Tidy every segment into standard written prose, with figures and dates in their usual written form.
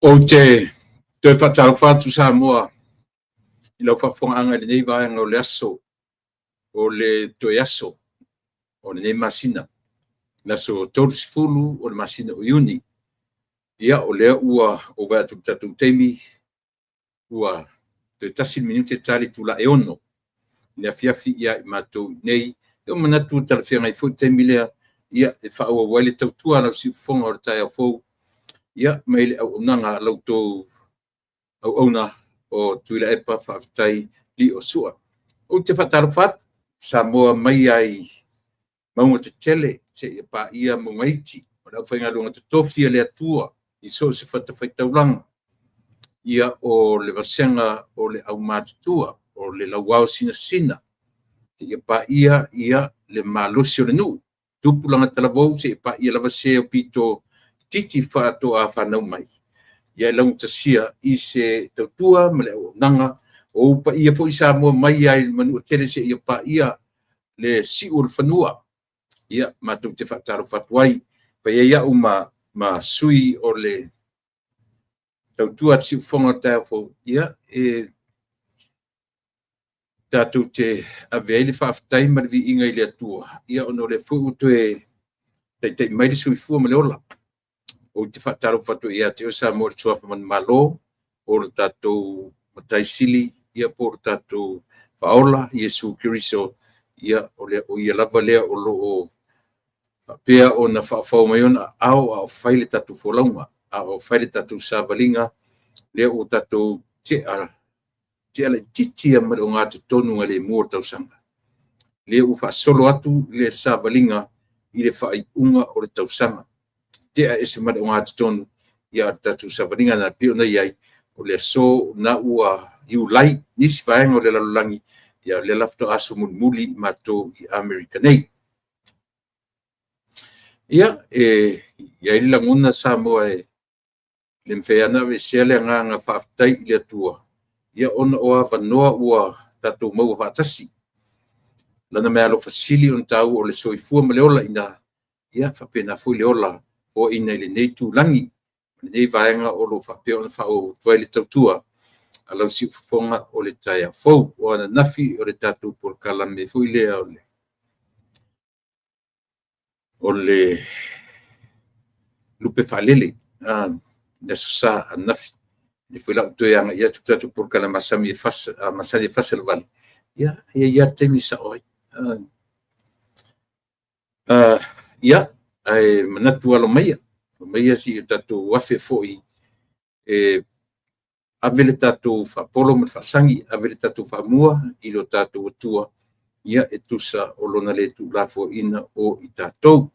Ou te toe faatalofa atu Samoa i lau faafofogaaga i lenei vaega o le aso, o le toe aso o lenei masina, le aso 30 o le masina o Iuni. Ia, o lea ua ou vaai atu i le tatou taimi, ua toe 1 le minute ta le itula e 6 i le afiafi ia i matou i inei. Ua ou manatu ua talafeagai foi le taimi lea e faaauau ai le tautua a lau siufofoga o le taeao fou, ia, mai le auaunaga a la outou auauna o Tuilaepa Faafetai Lio Sua. Ou te faatalofa atu Samoa mai lava i mauga tetele seia paia mauga iti, o le aufaigaluega totofi a le Atua i so o se fatafaitaulaga. Ia, o le vasega o le aumatutua, o le lauaosinasina, seia paia le malosi o le nuu, tupulaga talavou seia paia lava se o pito itiiti faatoa fanau mai, ia e laugatasia i se tautua ma le auaunaga. O ou paia foi Samoa mai lava i le Manuatele seia paia le siu o le fanua. Ia, matou te faatalofa atu ai. E fai ai au ma sui o le tautua a le siufofoga o le taeao fou, ia, e tatou te ave ai le faafetai ma le viiga i le Atua, ia ona o lea foi ua toe taitai mai le soifua ma le ola. Ou te faatalofa atu ia te oe Samoa i le suafa manumalo o le tatou Matai Sili, ia po o le tatou Faaola Iesu Keriso, ia o Ia lava lea o lo o faapea ona faaofao mai ona aao a o fai le tatou folauga, a o fai le tatou savaliga, lea ua tatou tea laitiiti lava ma le ogatotonu galemu o le tausaga. Lea ua faasolo atu le savaliga i le faaiuga o le tausaga, tea ese ma le ogatotonu, a o le tatou savaliga lena e pei ona i ai, o le aso lena ua Iulai nisi vaega o le lalolagi, a o lea la faatoa aso mulimuli matou i Amerika nei. Ia, e i ai le lagona Samoa e le mafai lava ona aveesea le agaga faafetai i le Atua, ia ona o avanoa ua tatou maua faatasi. Lana meaalofa sili ona taua o le soifua ma le ola i ina, ia faapena foi le ola foaiina i lenei itulagi, lenei vaega o lo o faapea ona faaauau atu ai le tautua a lau siufofoga o le taeao fou. O ananafi o le tatou polokalame foi lea o le Lupe Faalele, le Aso Sa ananafi. O lea foi la ua toe agai atu le tatou polokalame masani e 4 i le 8, ia, e i ai lava le taimi e sao ai. Ia, ae manatu alo maia, alo maia se i o tatou afe foi e ave le tatou faapolo ma le faasagi, ave le tatou faamua i lo tatou Atua, ia e tusa o Lona le tuulafoaiina o i tatou.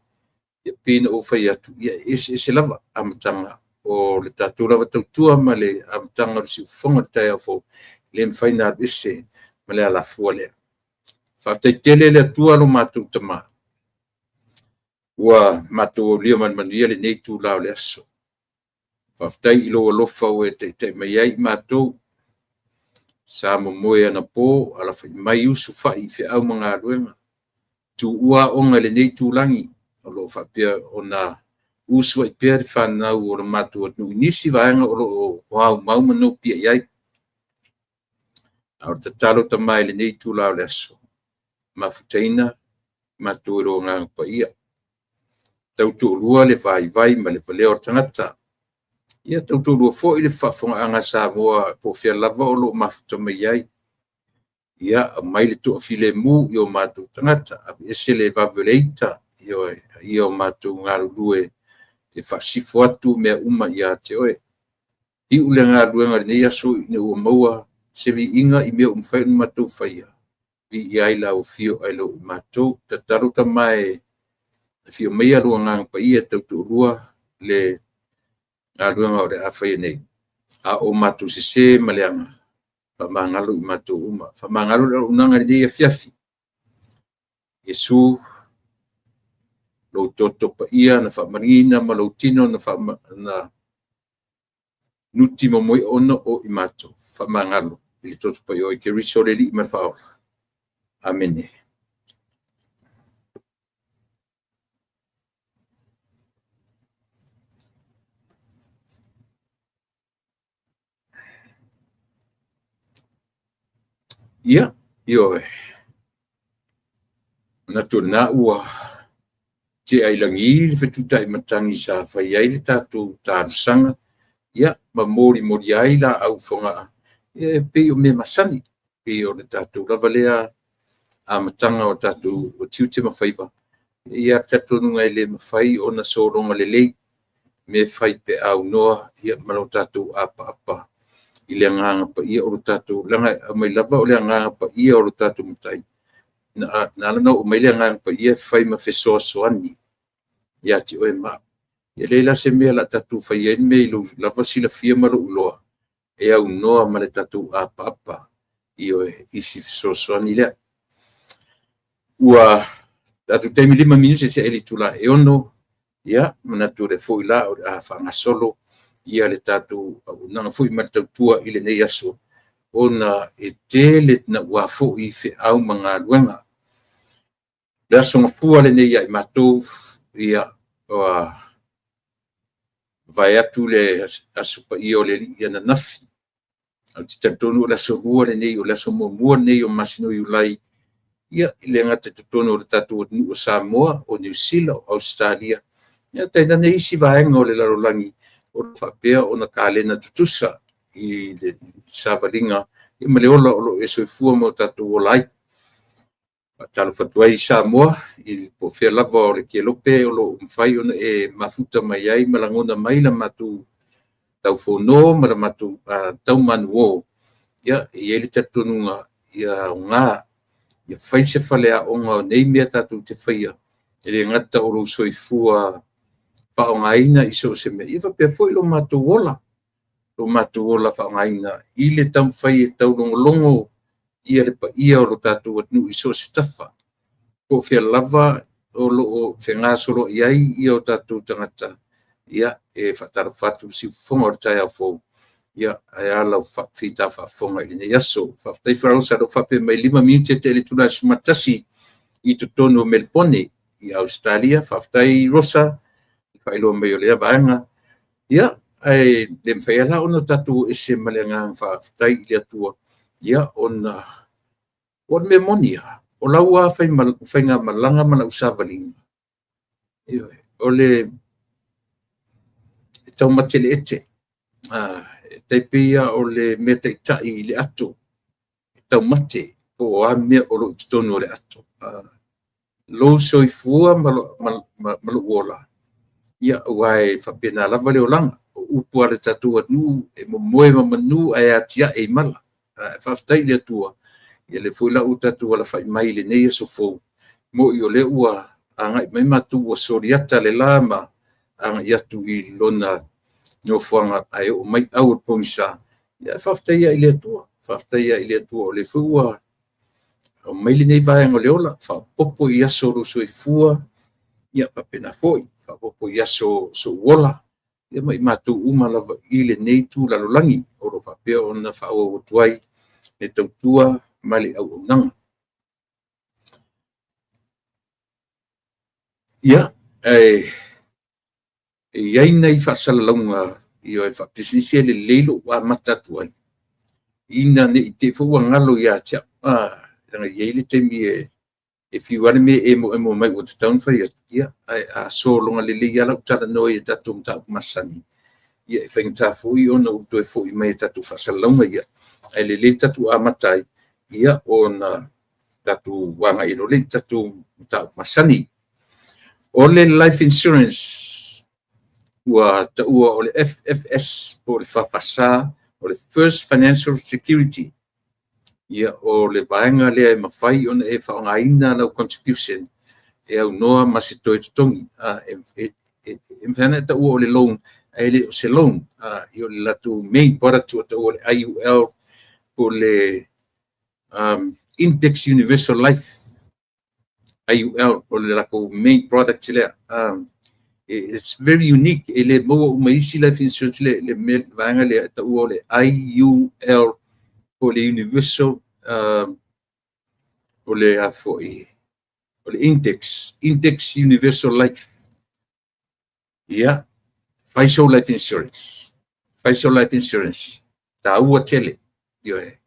E pei ona ou fai atu, ia e eseese lava amataga o le tatou lava tautua ma le amataga o le siufofoga o le taeao fou, e le mafai ona alu ese ma le alafua lea. Faafetai tele le Atua lo matou Tama, ua matou aulia ma le manuia lenei itula o le aso. Faafetai i lou alofa ua e taitai mai ai i matou. Sa momoe anapo, alafai mai usu fai i feau ma galuega, tuua aoga i lenei itulagi o lo o faapea ona usu ai pea le fanau o le matou atunuu i nisi vaega o lo o aumau ma nopiai ai. A o le tatalo Tama i lenei itula o le aso, mafutaina matou e lou Agaga Paia, tautoalua le vaivai ma le valea o le tagata. Ia tautoalua foi le faafofogaaga a Samoa po o fea lava o lo o mafuta mai ai. Ia aumai le toafilemu i o matou tagata, aveese le vave o le ita, ioe, a ia matou galulue e faasifo atu mea uma ia te oe. Iu le galuega i lenei aso ina ua maua se viiga i mea ua mafai ona matou faia, viia ai lau afio ae le o matou. Tatalo Tama e afio maia lou Agaga Paia e tautoalua le galuega o le a faia nei, a o matou sese ma leaga, faamagalo i matou uma. Faamagalo le auaunaga i lenei afiafi. Iesu, lou toto paia na faamaliina ma lou tino na nutimomoia ona o i matou, faamagalo i le toto paia o Keriso le Alii ma le Faaola. Amene. Ia, ioe, manatu o lena ua tea i lagi le fetutai matagi sa fai ai le tatou talosaga, ia, ma molimoli ai laau i Fogaa, ia e pei o mea masani, pei o le tatou lava lea amataga o tatou tiute ma faiva. Ia talitonuga e le mafai ona sologa lelei mea fai pe aunoa ia ma lo tatou apaapa i le agaga paia o lo tatou, leaga e aumai lava o le agaga paia o lo tatou Matai, na ala ona oo mai le agaga paia e fai ma fesoasoani ia te oe ma au. E leai la se mea o le a tatou faia ai le mea i lou lava silafia ma lou iloa, e aunoa ma le tatou apaapa, ioe, i si fesoasoani lea. Ua tatou taimi 5 minute se'e i le itula e 6, ia manatu o lea foi la o le a faagasolo ia le tatou auaunaga foi ma le tautua i lenei aso, ona e tele naua foi feau ma galuega. O le Aso Gafua lenei ia i matou, ia, ua mavae atu le Aso Paia o le Alii ananafi, ae ou te talitonu o le Aso Lua lenei, o le aso muamua lenei o le masina o Iulai, ia, e le gata i totonu o le tatou atunuu o Samoa, o Niu Sila, o Ausetalia, ia tainane isi vaega o le lalolagi o lo o faapea ona kalena tutusa i le savaliga ma le ola o lo o e soifua ma o tatou ola ai. Faatalofa atu ai Samoa, po o fea lava o le kelope o lo o mafai ona e mafuta mai ai ma lagona mai la matou taufono ma la matou taumanuo. Ia, e i ai le talitonuga ia aoga, ia fai se faleaoga o nei mea tatou te faia, e le gata o lou soifua faaaogaina i so o se mea, ia faapea foi lo matou ola, lo matou ola faaaogaina i le taumafai e taulogologo ia le paia o lo tatou atunuu i so o se tafa, po o fea lava o lo o fegasoloai ai ia o tatou tagata. Ia, e faatalofa atu le siufofoga o le taeao fou, ia, ae a lau fita faafofoga i lenei aso. Faafetai Failosa o lea ua faapea mai e 5 minute tea i le itula e 11 i totonu o Melepone i Ausetalia. Faafetai Rosa i le faailoa mai o lea vaega. Ia, ae le mafai lava la ona tatou o ese ma le agaga faafetai i le Atua, ia, ona o le mea moni lava, o lau lava faigamalaga ma lau savaliga, ioe, o le taumate i le ete, e tai pei lava o le mea taitai i le ato, e taumate po o a mea o lo o i totonu o le ato. Lou soifua ma lou ola, ia, aua e faapena lava le olaga. O upu a le tatou atunuu, e momoe ma manu ae atiae i mala. Faafetai i le Atua, ia lea foi la ua tatou alafai mai i lenei aso fou, mo'i o lea ua agai mai matou ua soliata le la ma agai atu i lona nofoaga ae oo mai au o le pogisa. Ia faafetai lava i le Atua, faafetai lava i le Atua o lea foi ua aumai lenei vaega o le ola, faaopoopo i aso o lou soifua, ia faapena foi, faaopoopo i aso o sou ola, ia ma i matou uma lava i lenei itu lalolagi o lo o faapea ona faaauau atu ai le tautua ma le auaunaga. Ia, e i ai nai faasalalauga ioe faapisinisi e lelei lou amata atu ai, ina ne i te i foi ua galo ia te au. Leaga e i ai le taimi e fiu lava le mea e emoemo mai ua tatau ona fai atu, ia, ae a sologa lelei lava lau talanoa i tatou mataupu masani, ia e faigata foi ona ou toe foi mai i tatou faasalalauga ia. Ae lelei le tatou amata ai, ia, ona tatou agai loa lea i tatou mataupu masani. O le life insurance ua taua o le FFS po o le FFS, o le First Financial Security. Ia, o le vaega lea e mafai ona e faaaogaina lau contribution e aunoa ma se toe totogi. E mafai ona e taua o le loan, ae le o se loan. O le latou main product ua taua o le IUL po o le Index Universal Life, IUL, o le latou main product lea. It's very unique, e le maua uma i isi life insurance le vaega lea e taua o le IUL po o le Universal, o le a foi, o le Index Universal Life. Ia, fai sou life insurance. Fai sou life insurance. Taua tele. Ioe.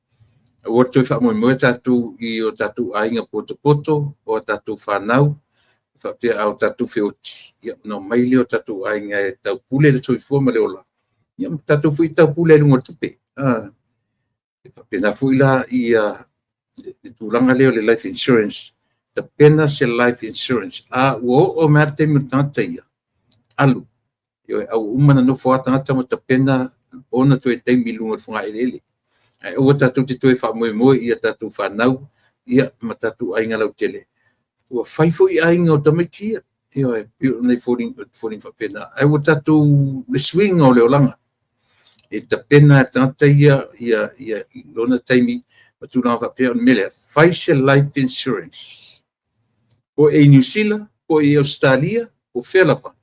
Aua le toe faamoemoe tatou i o tatou aiga potopoto o a tatou fanau faapea a o tatou feoti, ia ona omai lea o tatou aiga e taupule le soifua ma le ola, ia ma tatou foi taupule i luga o le tupe. E faapena foi la ia le tulaga lea o le life insurance, tapena se life insurance. A ua oo mai lava le taimi o le tagata ia, alu. Ioe, a ua uma ona nofo lava tagata ma tapena ona toe taimi i luga o le fogaeleele. Ae aua tatou te toe faamoemoe i a tatou fanau, ia ma tatou aiga lautele. Ua fai foi aiga o tamaiti ia. Ioe, pei o nai foliga faapena. Ae ua tatou le suiga o le olaga e tapena e le tagata ia ia lona taimi ma tulaga faapea. O le mea lea, fai se life insurance. Po o e i Niu Sila, po o e i Ausetalia, po o fea lava,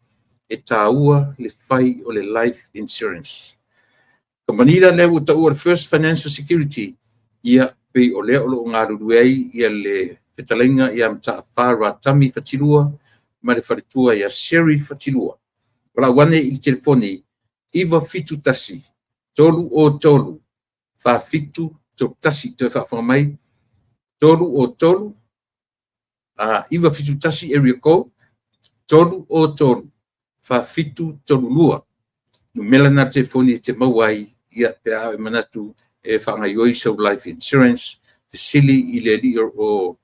e taua le fai o le life insurance. Kamupani la lea ua taua le First Financial Security, ia pei o lea o lo o galulue ai ia le fetalaiga ia Mataafa Ratami Fatilua ma le faletua ia Sherry Fatilua. Valaau ane i le telefoni 971 303 4731. Toe faafofoga mai, 303 971 area code 303 4732. Numera lena o le telefoni e te maua ai ia pe a e manatu e faagaoioi sau life insurance, fesili i le alii o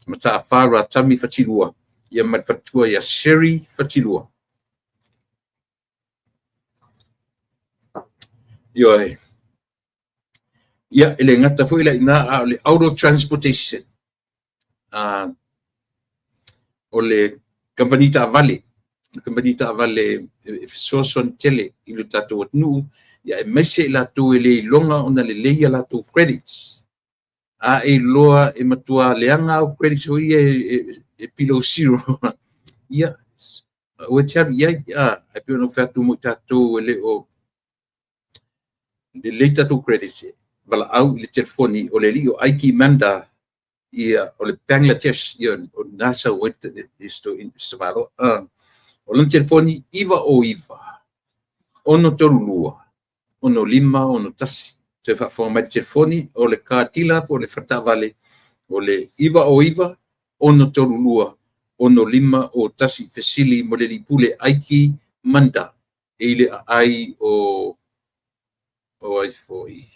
Mataafa Ratami Fatilua ia ma le faletua ia Sherry Fatilua. Ioe. Ia, e le gata foi la i ina, a o le auto transportation. O le kamupani taavale, le kamupani taavale e fesoasoani tele i le tatou atunuu, ia aemaise i latou e le iloga ona lelei a latou credits. A e iloa e matua leaga au credits foi ia e below zero, ia, aua e te alu i ai. Ae pei ona ou fai atu mo i tatou e le o lelei tatou credits, valaau i le telefoni o le alii o Aiki Manda, ia o le Bangladesh, ia o lena sau ai le Savaloa. O lona telefoni 909 632 6561. Toe faafofoga mai le telefoni o le car dealer po o le faletaavale o le 909 632 6501. Fesili mo le alii pule Aiki Manda e i le aai o ai foi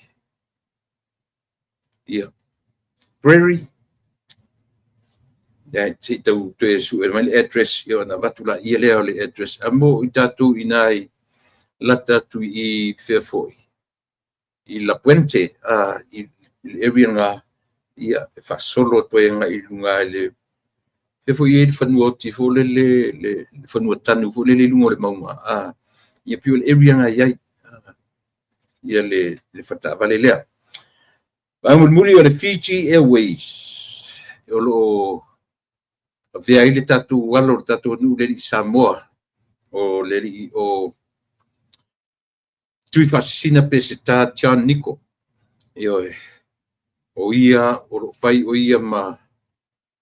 ia Prairie. Ia, se i tau toe sue mai le address, ia ona avatu laia lea o le address. A mo i tatou i ina i lata atu i fea foi, i La Puente, i le area lena, ia, e faasolo atu ai agai i luga i le fea foi e i ai le fanua oti foi lele, le fanua tanu foi lele i luga o le mauga, ia pei o le area lena e i ai ia le faletaavale lea. Vaega mulimuli o le Fiji Airways, o lo o avea ai le tatou alo o le tatou atunuu, le alii Samoa, o le alii o Tuifaasisina Peseta John Niko. Ioe, o ia o lo o fai o ia ma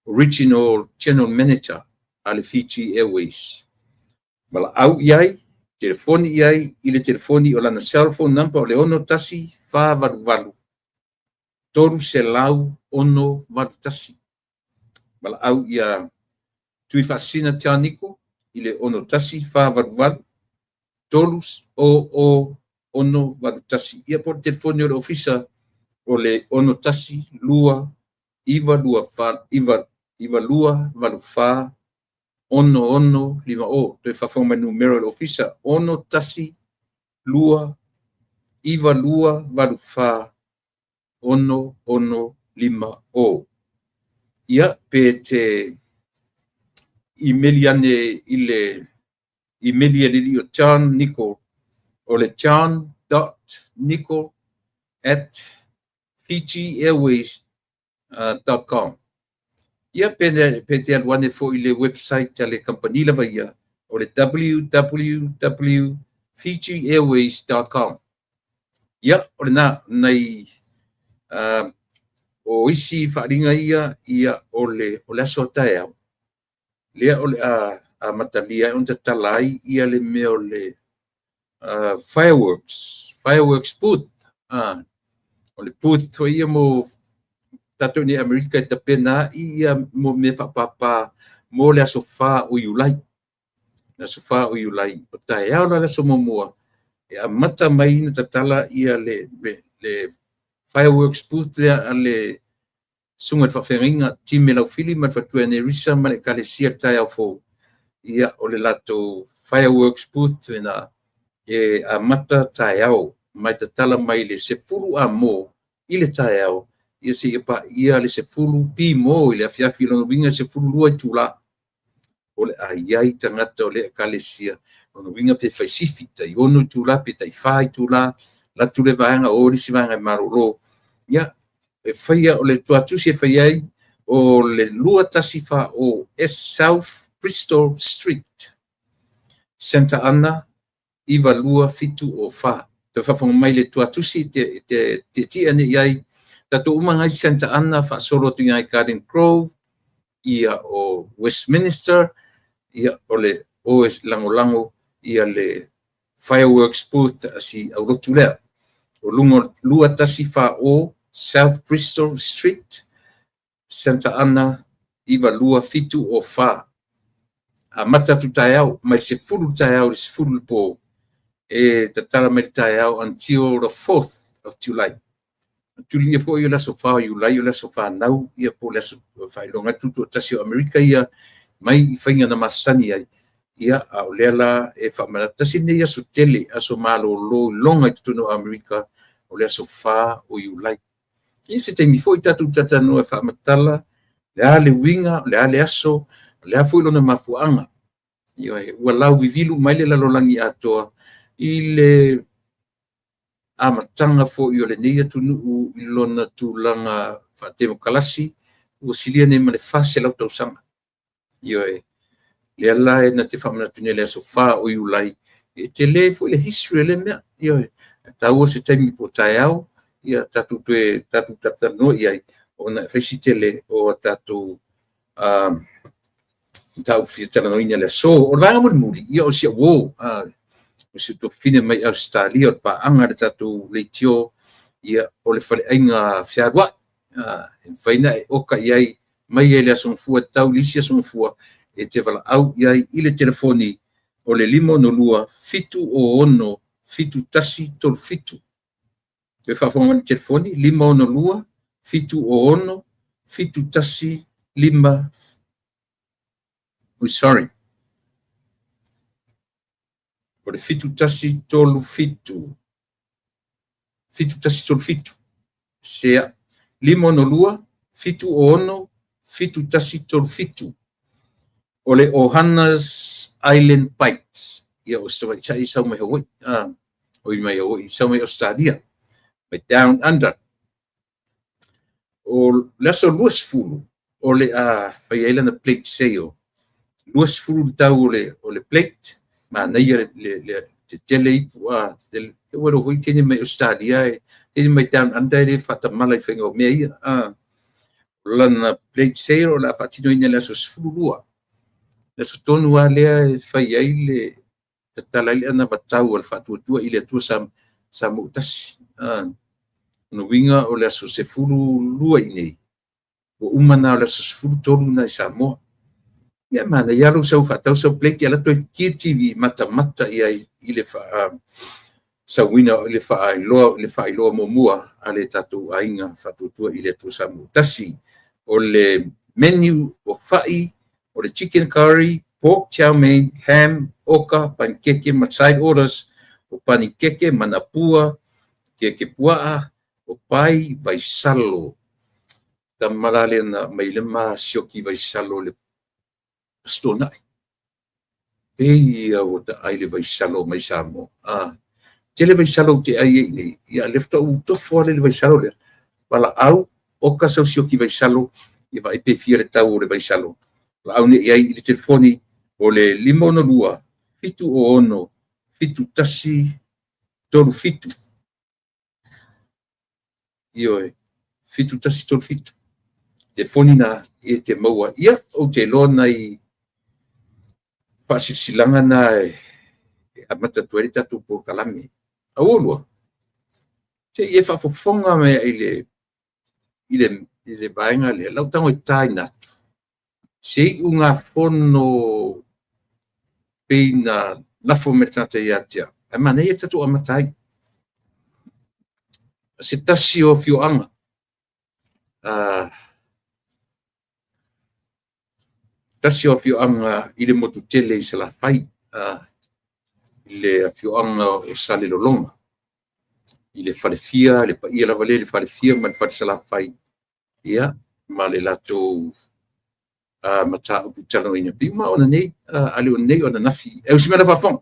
Regional General Manager a le Fiji Airways. Valaau i ai, telefoni i ai i le telefoni o lana cell phone number o le 61488 361. Valaau ia Tuifaasisina John Niko i le 61488 30061. Ia po o le telefoni o le ofisa o le 612 92 92 84 66 50. Toe faafofoga mai numera o le ofisa 612 92 84 66 50. Ia, pe te imeli ane i le imeli a le alii o John Niko o le john.nicol@fijiairways.com. Ia, pe te alu ane foi i le website a le kamupani lava ia o le www.fijiairways.com. Ia, o lena nai o isi faaaliga ia, ia o le aso a taeao lea o le a amatalia ai ona tatala ai ia le mea o le fireworks booth. O le booth foi ia mo tatou i Amerika e tapena ai ia mo mea faapapa mo le aso 4 o Iulai. Le aso 4 o Iulai, o taeao la le aso muamua, e amata mai na tatala ia le fireworks booth lea a le susuga i le faafeagaiga Time Laufili ma le faletua ia Nerisa ma le Ekalesia le taeao fou. Ia o le latou fireworks booth lena e amata taeao mai tatala mai le 10 amo i le taeao ia seia paia le 10 pimo i le afiafi, lona uiga e 12 itula. O le a i ai tagata o le Ekalesia, lona uiga pe fai sifi, tai 6 itula pe tai 4 itula, latu le vaega o le isi vaega e malolo. Ia, e faia o le tuatusi e fai ai o le 2140 S South Bristol Street, Santa Ana 92704. Toe faafofoga mai le tuatusi te tietie ane i ai. Tatou uma ngai Santa Ana faasolo atu i Garden Grove, ia o Westminster, ia o le o e lagolago ia le fireworks booth a si aulotu lea. O luga 2140 South Bristol Street, Santa Ana 92704. Amata atu taeao, mai le 10 taeao i le 10 le po, e tatala mai le taeao until the 4th of July. Tulia foi o le aso 4 o Iulai o le aso whanau, ia po le aso whailoga tutoatasi o Amerika ia, mai i whainga na masani ai. Ia, a o lea la e whaamana tasi nei aso tele, aso malolo longa i totonu o Amerika, o le aso 4 o Iulai. Ia se taimi foi tatou tatanoa e whaamatala, le a le uiga, le a le aso, le a foi lona mafuaaga. Ia, ua lau vivilu mai le lalolagi atoa i le amataga foi o lenei atunuu i lona tulaga faatemokalasi, ua silia nei ma le 400 tausaga. Ioe, lea la e na te faamanatu nei le aso 4 o Iulai, e tele foi le history o le mea. Ioe, taua se taimi po taeao, ia tatou toe tatou tatanoa i ai, ona e faisi tele o tatou tau fia talanoaina le aso. O le vaega mulimuli, ia o si au uo, o si tuafafine mai Australia, o le paaga le tatou leitio, ia o le faleaiga fealuai. E mafai na e oka i ai mai ai le aso gafua tau i le isi aso gafua, e te valaau i ai i le telefoni o le 562 706 7137. Toe faafofoga mai le telefoni 562 706 715. Oh, sorry. O le 7137. 7137. Sea. 562 706 7137. O le Ohana's Island Bites. Ia o se tamaiti sau mai Hawaii. O i mai Hawaii, sau mai Australia. Mai Down Under. O le aso 20, o le a fai ai lana plate sale. 20 le tau o le plate, manaia le tetele ipu a, te ua foi tene mai Australia, e tene mai Down Under e le whaatamala i whainga o mea ia. Lana plate sale o le a faatinoina le aso 12. Le aso tonu a lea e fai ai le tatala ai le anavatau o le faatuatua i le Atua sa mootasi. Ona uiga o le aso 12 i nei, ua uma na o le aso 13 na i Samoa. Ia manaia lou sau faatau sau plate ia lato e ki TV matamata i ai i le sauina o le faailoa muamua a le tatou aiga faatuatua i le Atua sa mootasi. O le menu o fai, o le chicken curry, pork chow mein, ham, oka, panikeke ma side orders, o panikeke, manapua, keke puaa, o pai, vaisalo. Tamala le na mai le ma sioki vaisalo le astonai. Pe ia o ta ai le vaisalo mai Samoa. Tele vaisalo te ai e nei. Ia lefta u tofo ale le vaisalo lea. Wala au, oka sau sioki vaisalo, ia vai pe fia le tau o le vaisalo. La au ne i ai i le telefoni o le 562 706 71 37. Ioe, 7137. Telefoni na e te maua. Ia, o te loa nai faasilisilanga na e amata atu ai le tatou polokalame. Auolua, Se i e faafofoga mai i le vaega lea, lau tago e taina atu, se iugafono pei na lafo mai le tagata ia te au, ae manaia le tatou amata ai. O se tasi o afioaga, tasi o afioaga i le motu tele i Salafai, i le afioaga o Salelologa, i le falefia, le paia lava lea i le falefia ma le fale Salafai, ia, ma le latou mataupu talanoaina, pei uma o ananei, a le o nei o ananafi. E usi mai lau faafofoga.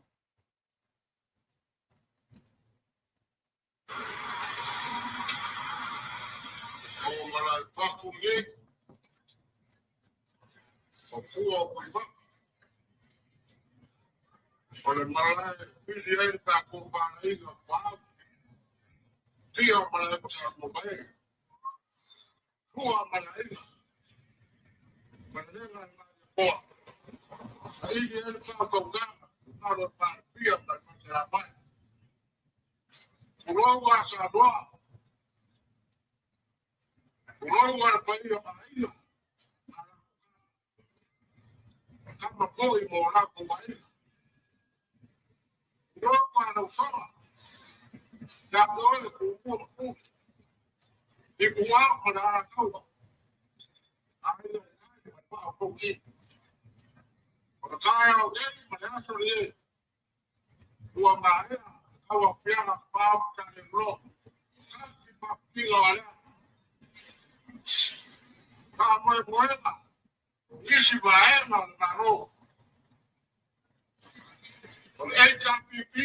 O le malae e pili ai le tatou valaaiga paau, tia malae ma Samoa mai, sua malaaiga, malalega le Malietoa, saili ai le faatautaga, malo le palepia ma le falesalavai. Tulou a Samoa, tulou a le paia o aiga, tama foi ma o latou aiga. Tulou a lau soa, ia te oe Tumua ma Pule, Ituau ma le Alataua, Aiga i le Tai ma le Vaa o Fonoti. O le taeao nei ma le aso lenei, ua maea le tauaofiaga a Tapaau ma Salelologa, tasi faafitiga o alea. Faamoemoega nisi vaega o le Malo. O le HRPP,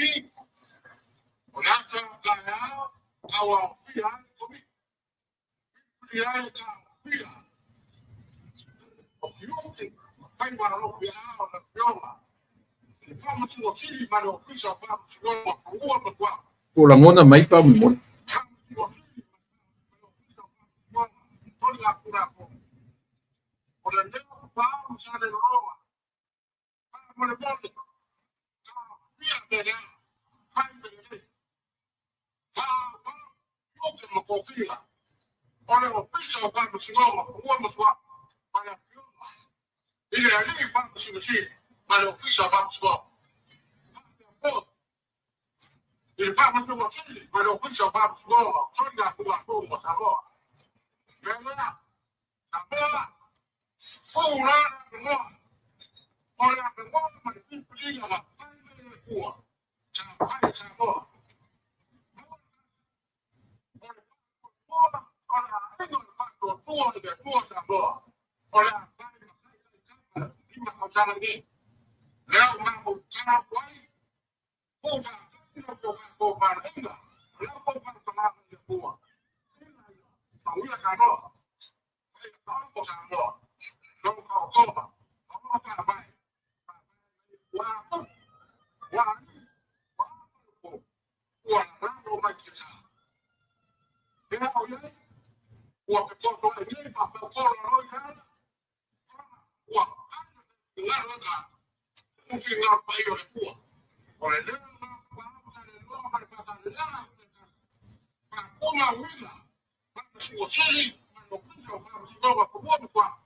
o le aso a taeao, tauaofia ai le komiti, filifili ai le taofia o tiute ma faiva alofiaao o le Afioga i le Faamasino Sili ma le Ofisa o Faamasinoga o Fanua ma Suafa. Po o lagona mai pa mo. Faamasino Sili ma le Ofisa o Faamasinoga Soligatulafono. O le leo o Tapaau ma Salelologa, faamolemole, taofia mea leaga, fai mea lelei, faaauau tiute ma tofiga o le Ofisa o Faamasinoga o Fanua ma Suafa ma le Afioga i le Alii Faamasino Sili ma le Ofisa o Faamasinoga. Faapea foi i le Faamasino Sili ma le Ofisa o Faamasinoga o Soligatulafono a Samoa. Mea lea, Samoa, tuu loa le avanoa, o le avanoa ma le filifiliga na fai mai e le Atua, sa fai e Samoa. O le faatuatua, o le aiga o le faatuatua i le Atua Samoa, o le a fai ma taitaiga 5 tausaga nei. Lea ua matou tatalo atu ai, tuu faatasi la outou faatofalaiga, la outou faautaga i le Atua, ina ia manuia Samoa, ia taoto Samoa, lona taotoga, o lona faavae, faavae mai ua tupu, ua alii, ua faleupolu, ua lalalo mai tiasa. Lea o i ai, ua fetosoai nei faapautolo i ala, ua fai le finagalo o le tagata, o finagalo paia o le Atua. O le leo lena o Tapaau ma Salelologa ma le Faasaleleaga 1, faatumauina Faamasino Sili ma le Ofisa o Faamasinoga o Fanua ma Suafa,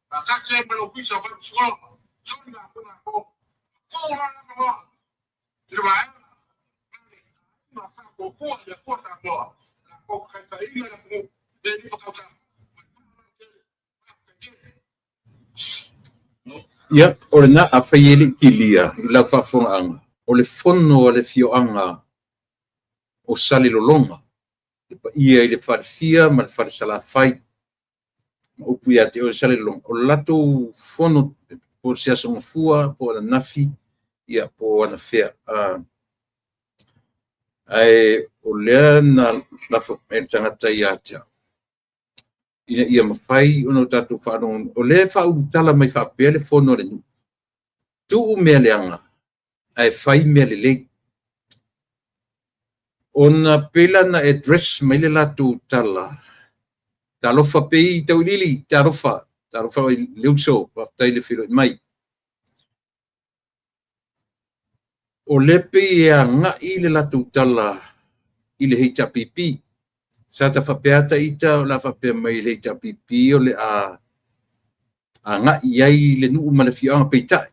faatasi ai ma le Ofisa o Faamasinoga Soligatulafono. Tuu loa le avanoa i le vaega ma le aiga faatuatua i le Atua Samoa, latou te taitaiina le atunuu i le 5 tausaga. Ma le faaaloalo tele, faafetai tele. Ia, o lena, afai e le i kilia i lau faafofogaaga, o le fono a le afioaga o Salelologa, le paia i le falefia ma le falesalafai, ma upu ia te oe Salelologa, o le latou fono po o se aso Gafua, po o ananafi, ia po o anafea. Ae o lea na lafo mai le tagata ia te au, ina ia mafai ona o tatou faalogo. O lea e faaulutala mai faapea le fono a le nuu, tuu mea leaga, ae fai mea lelei. Ona pei la na address mai le latou tala, talofa pei tauiliili, talofa, talofa i le uso, faafetai le feiloai mai. O lea pei e agai le latou tala i le HRPP. Sa ta faapea ta ita o le a faapea mai le HRPP o le a agai i ai le nuu ma le afioaga, peitai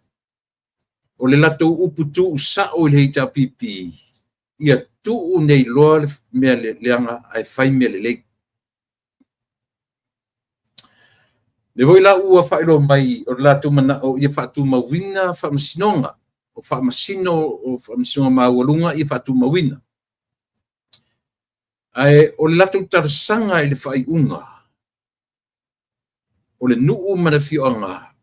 o le latou upu tuusao i le HRPP, ia tuu nei loa le mea leaga ae fai mea lelei. Le foi la ua faailoa mai o le latou manao ia faatumauina faamasinoga, o faamasino o faamasinoga maualuga ia faatumauina. Ae o le latou talosaga i le faaiuga o le nuu ma le afioaga,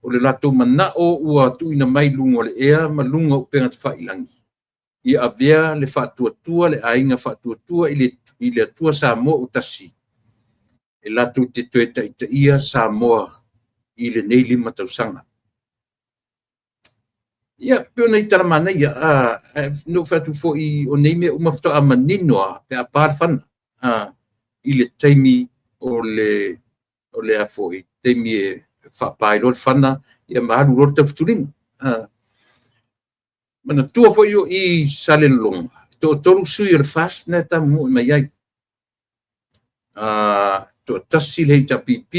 o le latou manao ua tuuina mai luga o le ea ma luga o upega tafailagi, ia avea le faatuatua, le aiga faatuatua i le Atua Samoa ua tasi, e latou te toe taitaia Samoa i lenei 5 tausaga. Ia, pei o nai tala manaia, na ou fai atu foi o nei mea uma faatoa manino lava pe a pa le fana, i le taimi o le a foi, taimi e faapa ai loa le fana, ia ma alu loa le taufetuliga. Manatua foi o i i Salelologa, e toatolu sui o le FAST na e tamomoe mai ai. Toatasi le HRPP,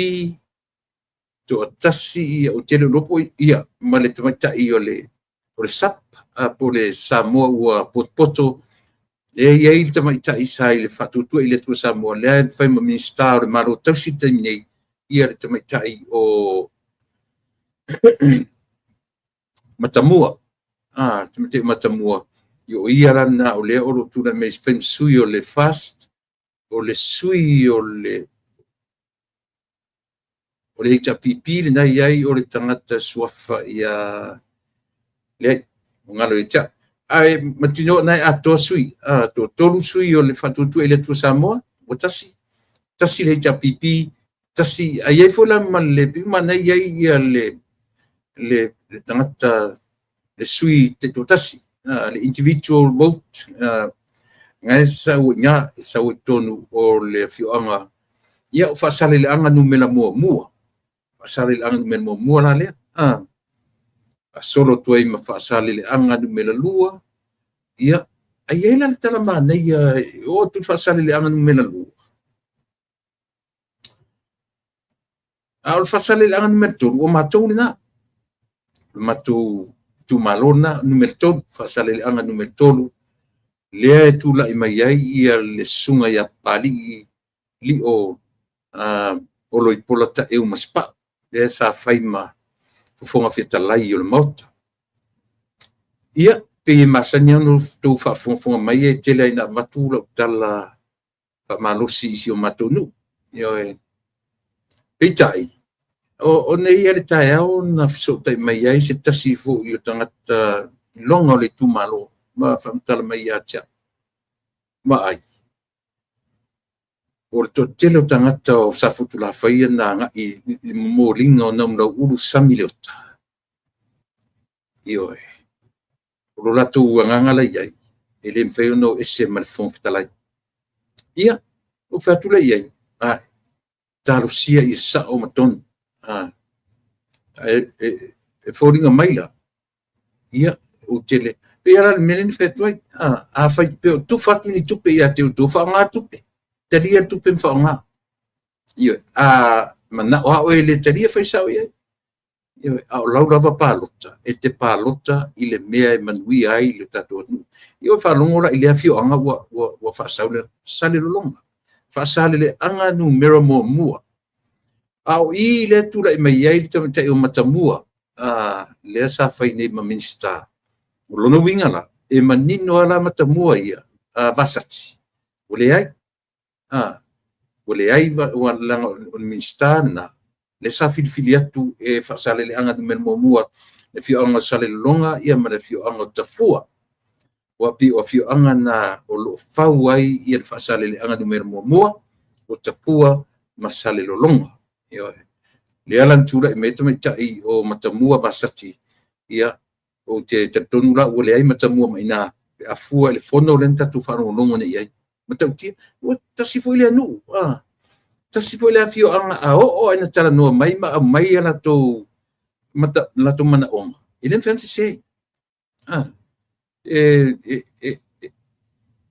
toatasi ia, ou te le iloa po o ia ma le tamaitai o le SUPP po o le Samoa ua potopoto, lea e i ai le tamaitai sa i le Faatuatua i le Atua Samoa, lea e fai ma Minisita o le Malo Tausi i le taimi nei, ia le tamaitai o Matamua. Le tamaitai o Matamua, o ia la lena o lea o lo o tulai mai fai ma sui o le FAST, o le sui o le HRPP lena e i ai o le tagata suafa ia leai, ua galo ia te au. Ae mautinoa na e atoa sui, toatolu sui o le Faatuatua i le Atua Samoa, ua tasi, tasi le HRPP, tasi, ae i ai foi la ma le, pei ona i ai ia le tagata, le sui taitoatasi, le individual vote, na e sau i ina, e sau i totonu o le afioaga, ia o Faasaleleaga numera muamua, Faasaleleaga numera muamua la lea, faasolo atu ai ma Faasaleleaga numera 2, ia, ae i ai la le tala manaia, e oo atu i Faasaleleaga numera 2, a o le Faasaleleaga numera 3, o matou lena, o le matou itumalo lena, numera 3, Faasaleleaga numera 3, lea e tulai mai ai ia le susuga ia Papalii Lio Oloipola Taeu Masepau, lea sa fai ma Fofoga Fetalai o le Maota. Ia, pei e masani ona outou faafogafoga mai e tele lava ina avatu lau tala faamalosi i si o matou nuu. Ioe. Peitai, o nei lava le taeao na fesootai mai ai se tasi foi o tagata iloga o le itumalo ma faamatala mai ia te au, vaai, o le toatele o tagata o Safotulafai na agai i le momoliga o Namulauulu Sami Leota. Ioe. O lo latou agaga la i ai, e le mafai ona o ese ma le Fofoga Fetalai. Ia, ou fai atu lea i ai, talosia ia sao ma tonu. E foliga mai la, ia, ou te le... Pei lava la le mea lea na fai atu ai, afai pe o tufa atu ni tupe ia te outou, faaaoga tupe, talia le tupe ma faaaoga. Ioe, a manao lava oe e le talia, fai sao i ai. Ioe, a o lau lava palota, e te palota i le mea e manuia ai le tatou atunuu. Ia ua faalogo la i lea afioaga ua faasau le Salelologa, Faasaleleaga numera muamua. A o i lea tulai mai ai le tamaitai o Matamua, lea sa fai nei ma Minisita. O lona uiga la, e manino lava la Matamua ia, Vasati, ua leai. Ua leai, ua leaga o le Minisita lena, lea sa filifili atu e Faasaleleaga numera muamua, le afioaga o Salelologa ia ma le afioaga o Tafua. Ua pei o afioaga na o lo o fau ai ia le Faasaleleaga numera muamua, o Tafua ma Salelologa. Ioe. Lea la na tulai mai tamaitai o Matamua Vasati, ia, ou te talitonu la ua leai Matamua ma i ina, pe a fua i le fono lea na tatou faalogologo nei i ai. Matautia, ua tasi foi lea nuu, tasi foi lea afioaga, a oo lava ina talanoa mai ma aumai a latou manaoga, e le mafai ona sese.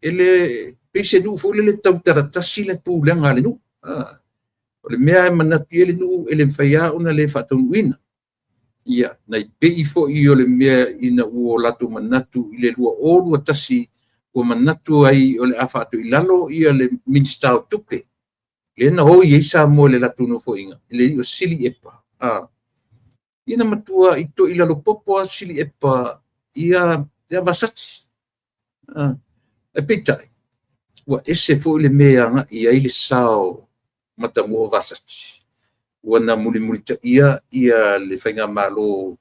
E le pei se nuu foi lele tautalatasi le pulega a le nuu. O le mea e manatu i ai le nuu e le mafai lava ona le faataunuuina. Ia, nai pei foi o le mea ina ua latou manatu i le 2021 ua manatu ai o le a faatoilalo ia le Minisita o Tupe, lea na oi ai Samoa i le latou nofoaiga, le alii o Sili Epa. Ia na matua i toilalo popo lava Sili Epa ia Vasati. Ae peitai, ua ese foi le mea e agai i ai le sao matamua o Vasati. Ua na mulimulitaia ia le faigamalo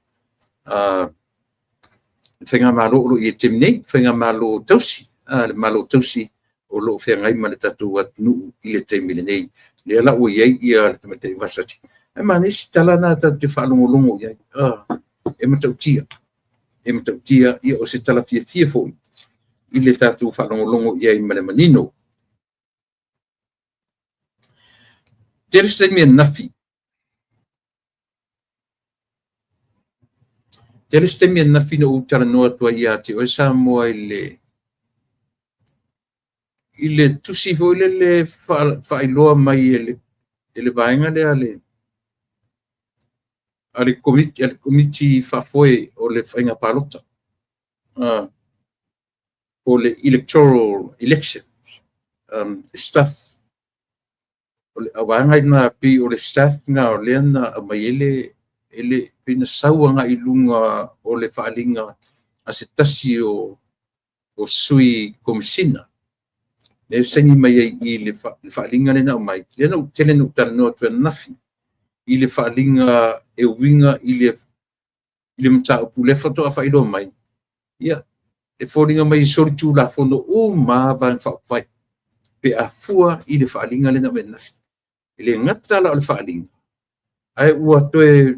le faigamalo o lo o i ai i le taimi nei, faigamalo tausi, le Malo tausi o lo o feagai ma le tatou atunuu i le taimi lenei. Lea la ua i ai ia le tamaitai Vasati. Ae manaia si tala lena tatou te faalogologo i ai. E matautia, e matautia, ia o se tala fiafia foi i le tatou faalogologo i ai ma le manino. Tele se taimi ananafi, tele se taimi ananafi na ou talanoa atu ai ia te oe Samoa i le tusi foi lele faailoa mai e le vaega lea a le Komiti Faafoe o le Faiga Palota, po o le Electoral Elections Staff. O le vaega lena pei o le staff lena o lea na aumai ai le pei na sau agai i luga o le faaaliga a se tasi o sui Komesina, lea e saini mai ai i le faaaliga lea na aumai, lea na ou tele na ou talanoa atu ananafi i le faaaliga e uiga i le mataupu lea faatoa faailoa mai. Ia, e foliga mai e solitulafono uma lava Vaega Faaupufai pe a fua i le faaaliga lea na aumai ananafi. E le gata la o le faaaliga, ae ua toe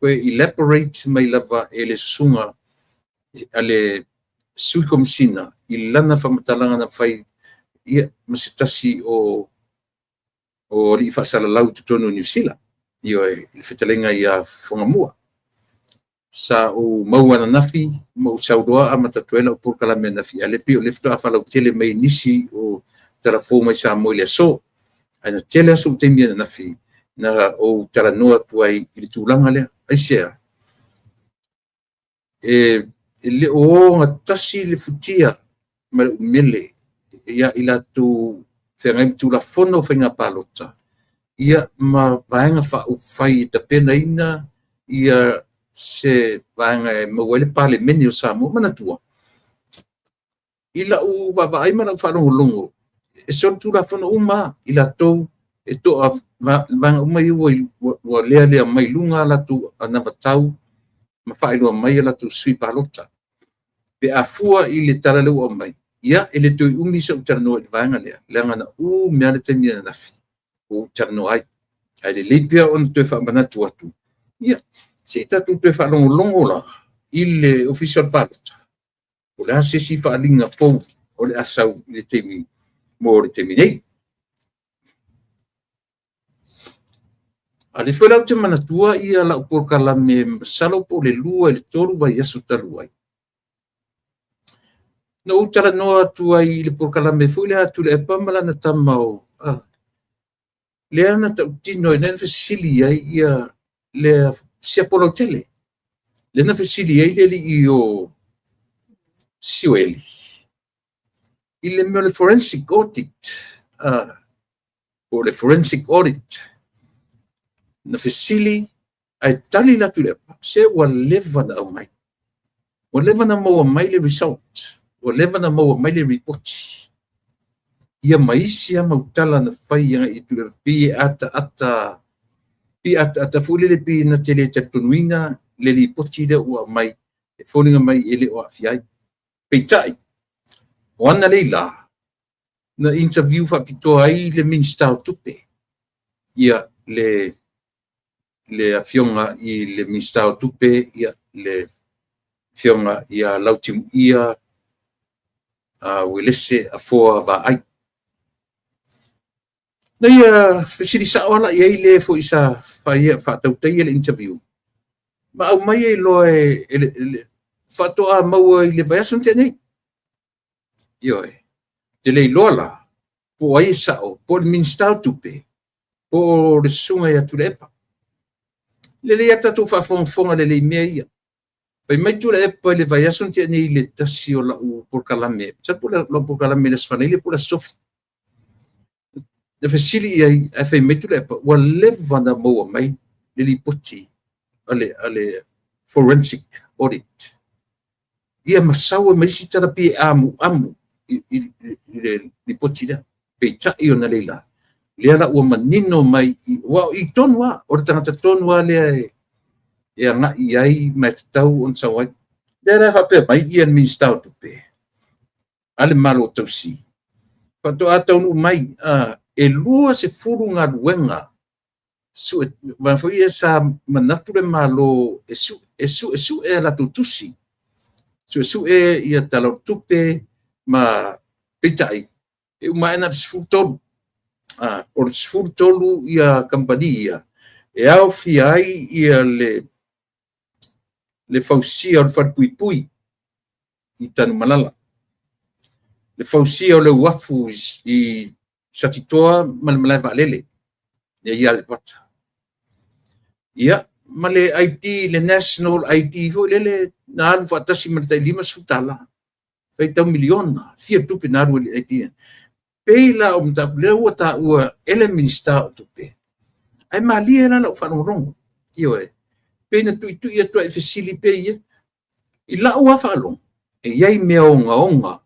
elaborate mai lava e le susuga a le Sui Komesina i lana faamatalaga na fai ia ma se tasi o alii faasalalau i totonu o Niu Sila, ioe, i le fetalaiga ia Fogamua. Sa ou maua ananafi ma ou sau loa amata atu ai lau polokalame ananafi, a o lea e pei o lea faatoa faalautele mai e nisi o talafou mai Samoa i le aso. Ae na tele lava sou taimi ananafi na ou talanoa atu ai i le tulaga lea. Aisea? E le o ogatasi le futia ma le umele ia i latou feagai ma Tulafono o Faiga Palota, ia ma Vaega Faaupufai e tapenaina ia se vaega e maua ai le Palemene o Samoa. Manatua, i lau vaavaai ma lau faalogologo, e solitulafono uma lava i latou e toa vaega uma ia ua lealea mai luga a latou anavatau ma faailoa mai a latou sui palota. Pe a fua i le tala lea ua aumai, ia e le toe umi sau talanoa i le vaega lea, leaga na umi lava le taimi ananafi ua ou talanoa ai. Ae lelei pea ona toe faamanatu atu, ia, se i tatou toe faalogologo la i le Ofisa o le Palota, o le a se isi faaaliga fou o le a sau i le taimi mo le taimi nei. A o lea foi la ou te manatua ia lau polokalame, masalo po o le 2 i le 3 vaiaso talu ai, na ou talanoa atu ai i le polokalame foi lea a Tuilaepa ma lana tama o lea na tautino ai, lea na fesili ai ia le siapo lautele, lea na fesili ai le alii o Sioeli i le mea o le forensic audit, po o le forensic audit. Na fesili ae tali la Tuilaepa, se ua leva na aumai, ua leva na maua mai le result, ua leva na maua mai le ripoti. Ia ma isi lava mau tala na fai agai i Tuilaepa, pei e ataata, pei e ataata foi lele pei na te le talitonuina le lipoti lea ua aumai, e foliga mai e le o aafia ai. Peitai, o analeila, na interview faapitoa ai le Minisita o Tupe, ia le afioga i le Minisita o Tupe, ia le afioga ia Lautimuia Uelese Afoa Vaai. Na ia fesili sao lava la i ai le foi sa faatautaia le interview, ma aumai ai loa e le faatoa maua i le vaiaso na tea nei. Ioe. Te le iloa la, po o ai e sao, po o le Minisita o Tupe, po o le susuga ia Tuilaepa. Lelei lava tatou faafogafoga lelei i mea ia. Fai mai Tuilaepa i le vaiaso na tea nei i le tasi o lau polokalame, masalo po o lau polokalame i le Aso Faraile po o le Aso Tofi. Na fesili i ai, ae fai mai Tuilaepa, ua leva ona maua mai le lipoti a le forensic audit. Ia ma sau ai ma isi tala pei e amuamu i le lipoti lea. Peitai ona leila, lea la ua manino mai, aua o i tonu lava, o le tagata tonu lava lea e agai i ai ma e tatau ona sau ai. Lea la e faapea mai le Minisita o Tupe a le Malo Tausi, faatoa taunuu mai e 20 galuega foi ia sa manatu le Malo e suesue a latou tusi, suesue ia tala o tupe ma peitai, e uma ae na o le 13. O le 13 ia kamupani ia, e aofia ai ia le fausia o le falepuipui i Tanumalala, le fausia o le uafu i Satitoa ma le malae vaalele i Aleipata. Ia, ma le ID, le National ID foi lele na alu faatasi ma le tai $50, faitau miliona, fia tupe na alu i le ID. Pei la o mataupu lea ua taua e le Minisita o Tupe, ae malie la lau faalogologo, ioe, pei na tuitui atu ai i fesili pei ia. I lau lava faalogo, e i ai mea ogaoga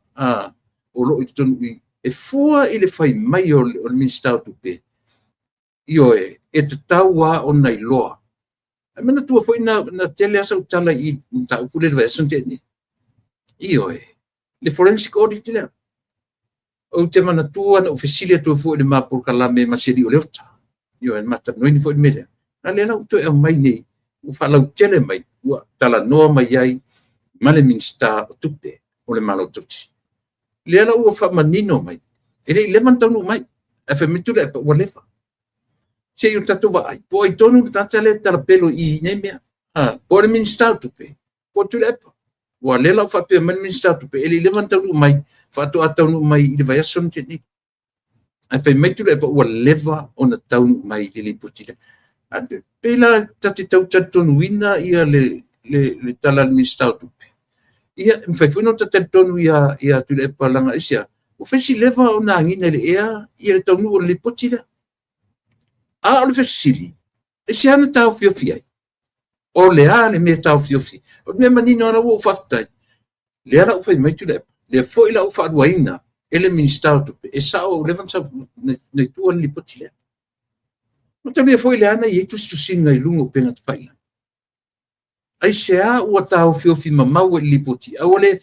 o lo o i totonu i i, e fua i le fai mai o le Minisita o Tupe, ioe, e tatau lava ona iloa. Ae manatua foi na tele lava sau tala i le mataupu lea i le vaiaso na tea nei. Ioe, le forensic audit lea. Ou te manatua na ou fesili atu foi i le ma polokalame ma si alii o Leota. Ioe, na ma talanoaina foi le mea lea. A lea la ua toe aumai nei, ua faalautele mai, ua talanoa mai ai ma le Minisita o Tupe o le Malo Tausi. Lea la ua faamanino mai, e le i leva ona taunuu mai, ae fai mai Tuilaepa ua leva. Se i o tatou vaai, po o ai tonu le tagata lea e talapelo i nei mea. Po o le Minisita o Tupe, po o Tuilaepa. Ua lea la ua faapea mai le Minisita o Tupe, e le i leva ona taunuu mai, faatoa taunuu mai i le vaiaso na tea nei. Ae fai mai Tuilaepa ua leva ona taunuu mai le lipoti lea. Pei la ta te tau talitonuina ia le tala a le Minisita o Tupe. Ia, e mafai foi ona ta talitonu ia Tuilaepa leaga aisea? Ua fai si leva ona agiga i le ea ia le taunuu o le lipoti lea. A o le fesili, aisea na taofiofi ai? O le a le mea e taofiofi? O le mea manino lava ua ou faafetai, lea la ua fai mai Tuilaepa, lea foi la ua faaluaina e le Minisita o Tupe, e sao ua leva ona sau nei tua le lipoti lea. Manatua foi lea na i ai tusitusiga i luga o upega tafailagi. Aisea ua taofiofi mamau ai i le lipoti, a ua le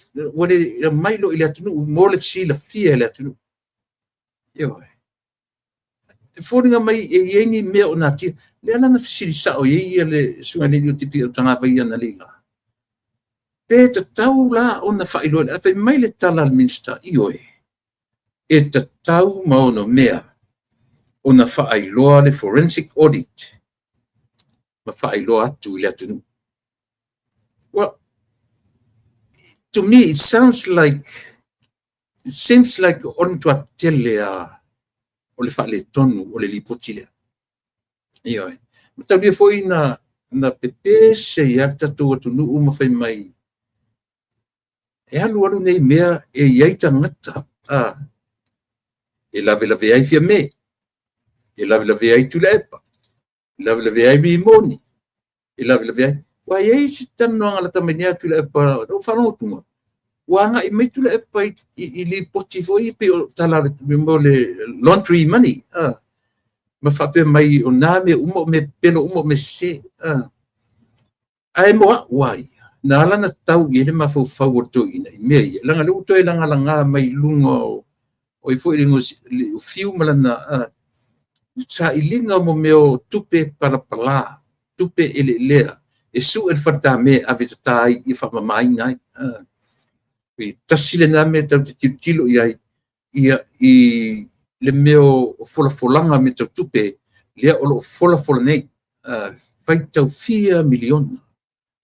aumai loa i le atunuu mo le silafia e le atunuu. Ioe. E foliga mai e i ai ni mea o natia. Lea la na fesili sao i ai ia le susuga i le alii o Tipi o Tagavai analeila. Pe tatau la ona faailoa, ae fai mai le tala a le Minisita, ioe, e tatau ma ono mea ona faailoa le forensic audit ma faailoa atu i le atunuu. Well, to me it sounds like, it seems like o le matua tele lava o le faaletonu o le lipoti lea. Ioe. Mataulia foi na pepese ai le tatou atunuu ma fai mai, e alu alu nei mea e i ai tagata e lavelave ai Fiame, e lavelave ai Tuilaepa, e lavelave ai Rimoni, e lavelave ai. Ua i ai se talanoaga lata mai nei a Tuilaepa, o faalogo ua agai mai Tuilaepa i lipoti foi pei o tala o le laundry money, ma faapea mai o nā mea uma o mea pepelo uma o mea sese. Ae mo au ai, na ala na tau i ai le mafaufau o le toeaina i mea ia, leaga lea ua toe lagalaga mai luga o i foi le fiu ma lana sailiga mo mea o tupe palapala, tupe eleelea, e sue le faletame e ave tata ai ia faamamaina ai. E tasi lena mea tatou te tilotilo i ai, ia i le mea o folafolaga mea tau tupe, lea o lo o folafola nei, faitau fia miliona.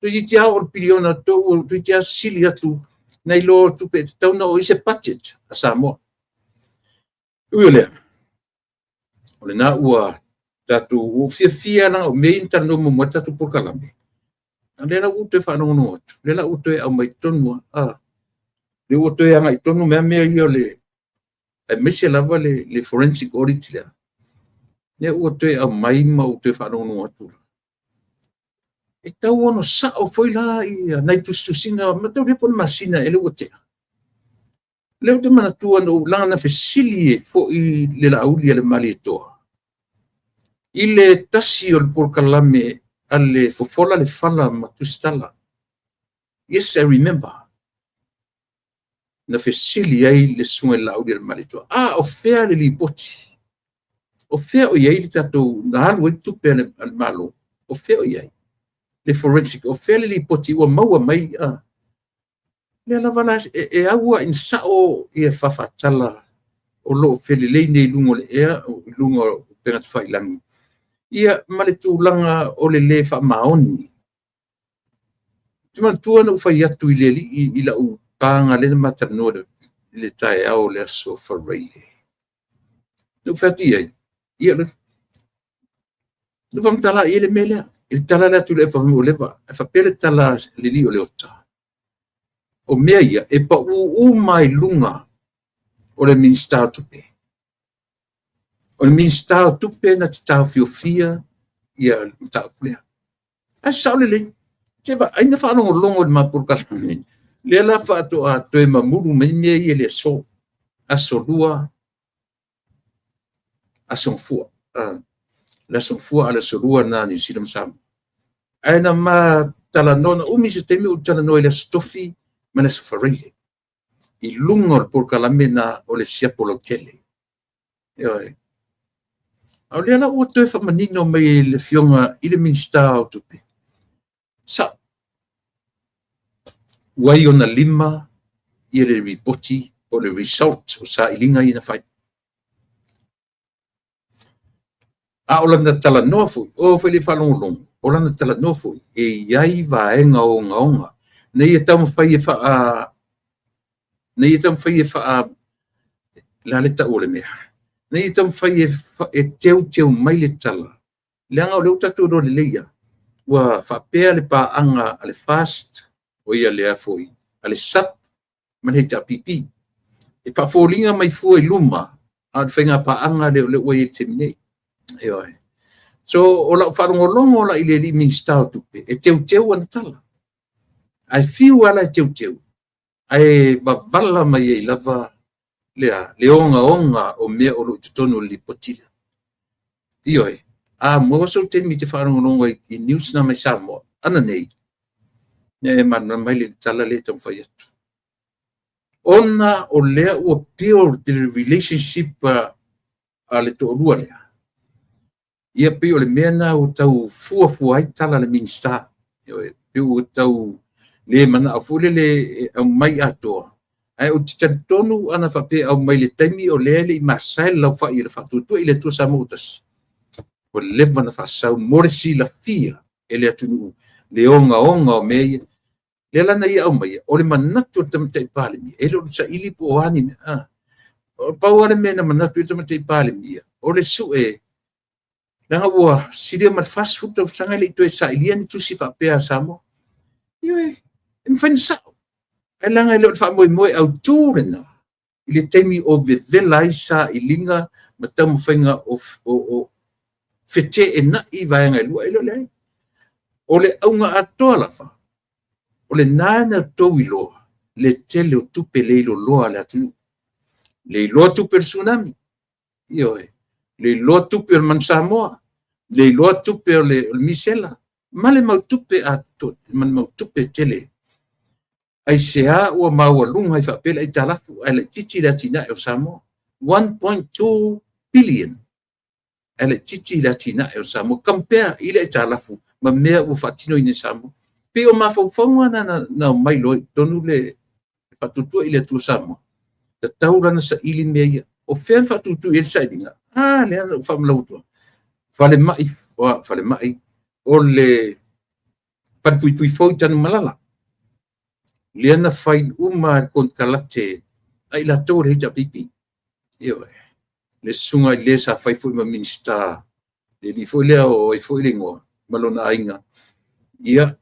Toeitiiti lava oo i le piliona, toeitiiti lava sili atu nai lo tupe e tatau ona oo i ai se budget a Samoa. Ui o lea, o lena ua tatou ua fiafia leaga o mea ia na talanoa muamua ai le tatou polokalame. A o lea la ua ou toe faalogologo atu, o lea la ua toe aumai tonu lava, lea ua toe agai tonu mai lava mea ia o le, aemaise lava le forensic audit lea. Lea ua toe aumai ma ou toe faalogologo atu. E tau ono sao foi la ia nai tusitusiga, mataulia po o le masina ea lea ua tea. O lea ou te manatua na ou laga na fesili ai foi le Laauli a le Malietoa i le tasi o le polokalame a le Fofola le Fala ma Tusitala. Yes, I remember. Na fesili ai le susuga i le Laauli a le Malietoa, a o fea le lipoti? O fea o i ai le tatou, na alu ai tupe a le Malo? O fea o i ai? Le forensic, o fea le lipoti ua maua mai? Lea lava la e au lava ina sao ia faafatala o lo o felelei nei i luga o le ea, i luga o upega tafailagi, ia ma le tulaga o le lē faamaoni. Ou te manatua na ou fai atu i le alii i lau paga lea na ma talanoa i le taeao o le aso Faraile. Na ou fai atu i ai, ia, na ou faamatala i ai le mea lea, i le tala lea a Tuilaepa fai mai ua leva, ae faapea le tala a le alii o Leota, o mea ia e pau uma i luga o le Minisita o Tupe. O le Minisita o Tupe na te taofiofia ia le mataupu lea. Ae sao lelei, se ai na faalogologo i le ma polokalame, lea la faatoa toe mamulu mai mea ia i le aso, aso Lua, aso Gafua. Le aso Gafua a o le aso Lua lena Niu Sila ma Samoa. Ae na ma talanoa, na umi se taimi o ou talanoa i le aso Tofi ma le aso Faraile i luga o le polokalame na o le siapo lautele. Ioe. A o lea la ua toe faamanino mai e le Afioga i le Minisita o Tupe, sao, ua i ona lima ia le lipoti o le result o sailiga ia na fai. A o lana talanoa foi, o foi le faalogologo, o lana talanoa foi, e i ai vaega ogaoga na ia taumafai e faa, na ia taumafai e faa, la le tau o le mea, na ia taumafai e teuteu mai le tala, leaga o lea ua tatou iloa lelei lava, ua faapea le paaga a le FAST, o ia lea foi, a le SABB ma le HRPP. E faafoliga mai fua i luma, a o le faiga paaga lea o lea ua i ai i le taimi nei. Ioe. So, o lau faalogologo la i le alii Minisita o Tupe, e teuteu ana tala. Ae fiu lava la e teuteu, ae vavala mai ai lava le ogaoga o mea o lo o i totonu o le lipoti lea. Ioe, a maua sou taimi e te faalogologo ai i news na mai Samoa ananei, e malamalama ai le tala lea e taumafai atu. Ona o lea ua build le relationship a le toalua lea, ia pei o le mea lena ua tau fuafua ai tala a le Minisita. Ioe, pei ua tau le manao foi lele e aumai atoa, ae ou te talitonu ana faapea e aumai i le taimi o lea e le i masae le laufai i le Faatuatua i le Atua Samoa ua tasi, ua leva ona faasau mo le silafia e le atunuu le ogaoga o mea ia. Lea la na ia aumaia, o le manatu o le Tamaitai Palemia, e le o le saili po o a ni mea. O pau lava le mea na manatu ai le Tamaitai Palemia, o le sue, leaga ua silia ma le 40 tausaga e le i toe sailia ni tusi faapea a Samoa. Ioe, e mafai ona sao. Ae leaga e le o le faamoemoe autu lena i le taimi o vevela ai sailiga ma taumafaiga o feteenai vaega e lua, e le o leai. O le auga atoa lava, o lena na outou iloa le tele o tupe le iloa a le atunuu. Le iloa tupe o le tsunami, ioe, le iloa tupe o le Manu Samoa, le iloa tupe o le misela, ma le mau tupe atoa, ma le mau tupe tele. Aisea ua maualuga ai faapea le aitalafu ae laitiiti le atinae o Samoa? 1.2 billion ae laitiiti le atinae o Samoa compare i le aitalafu ma mea ua faatinoina e Samoa. Pei o mafaufauga na na aumai loa i totonu le Faatuatua i le Atua Samoa, tatau la ona saili mea ia. O fea na faatutu i ai le sailiga? A lea na ou faamalau atu. Falemai, falemai o le falepuipui fou i Tanumalala, lea na fai uma le konekarate a i latou o le HRPP. Ioe. Le susuga i le sa fai foi ma Minisita, le alii foi lea o ai foi le igoa ma lona aiga. Ia,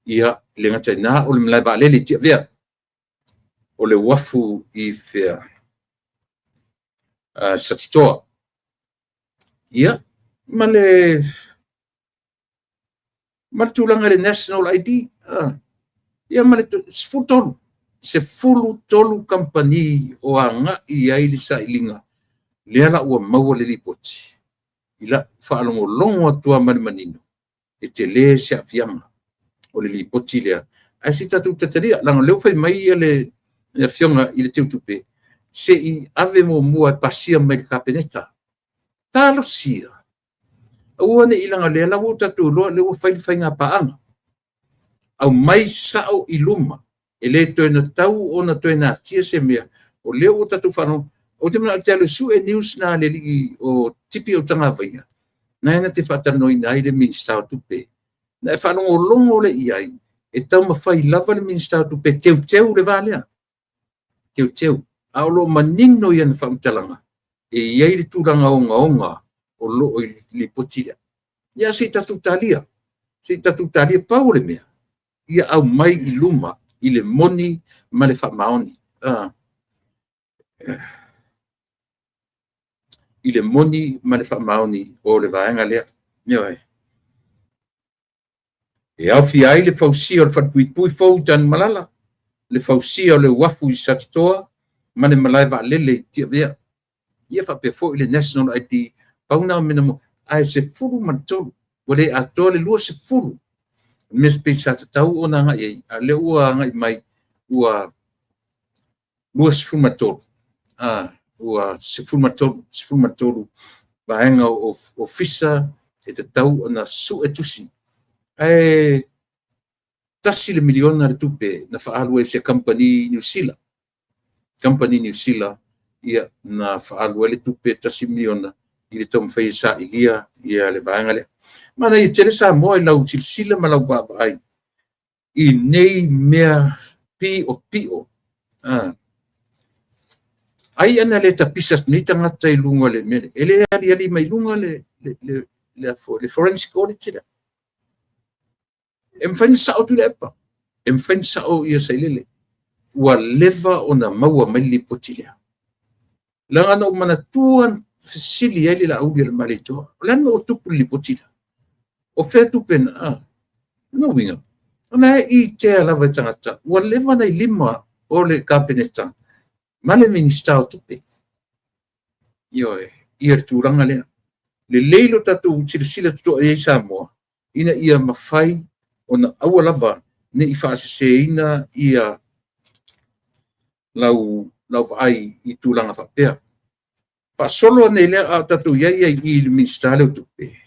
ia le gata i lena o le malae vaalele i Tiavea, o le uafu i fea, Satitoa. Ia, ma le tulaga i le National ID. Ia ma le 13, 13 kamupani o agai i ai le sailiga, lea la ua maua le lipoti. I lau faalogologo atu lava ma le manino, e tele se aafiaga o le lipoti lea. Ae se i tatou taitalia, leaga o lea ua fai mai le Afioga i le Teutupe, se i ave muamua e pasia mai i le Kapeneta. Talosia, aua ne i leaga o lea la ua tatou iloa o lea ua fai le faiga paaga, aumai sao i luma, e le toe tatau ona toe natia se mea, o lea ua tatou faalogo. Ou te manao ou te alu e sue news na a le alii o Tipi Autagavaia, na na te faatalanoaina ai le Minisita o Tupe. Na e faalogologo lea i ai, e taumafai lava le Minisita o Tupe e teuteu le va lea. Teuteu. A o lo o manino i ana faamatalaga, e i ai le tulaga ogaoga o lo o i le lipoti lea. Ia se i tatou talia, se i tatou talia. Pau o le mea, ia aumai i luma i le moni ma le faamaoni. I le moni ma le faamaoni o le vaega lea. Ioe. E aofia ai le fausia o le falepuipui fou i Tanumalala, le fausia o le uafu i Satitoa ma le malae vaalele i Tiavea. Ia faapea foi le National ID, pau na o mea na, ae 13, ua le atoa le 20 mea pei sa tatau ona agai ai, a o lea ua agai mai ua 23, ua 13 vaega o ofisa e tatau ona sue tusi. Ae $1 miliona le tupe na faaalu ai e se kamupani Niu Sila. Kamupani Niu Sila, ia, na faaalu ai le tupe $1 miliona i le taumafai e sailia ia le vaega lea. Manaia tele Samoa i lau silasila ma lau vaavaai i nei mea piopio. Ai ana le tapisa atu nei tagata i luga o le mea lea, e le aliali mai luga le forensic audit lea. E mafai ona sao Tuilaepa, e mafai ona sao ia Sailele. Ua leva ona maua mai le lipoti lea. Leaga na ou manatua fesili ai le Laauli a le Malietoa, o le a le mea ua tupu i le lipoti lea? O fea tupe na? Lona uiga, o la e itea lava e tagata, ua leva ona i lima o le Kapeneta ma le Minisita o Tupe. Ioe, ia le tulaga lea. Lelei lo tatou silasila totoa i ai Samoa, ina ia mafai ona aua lava ne i faaseseina ia lau vaai i tulaga faapea. Faasolo ane lea a o tatou i ai i le Minisita lea o Tupe,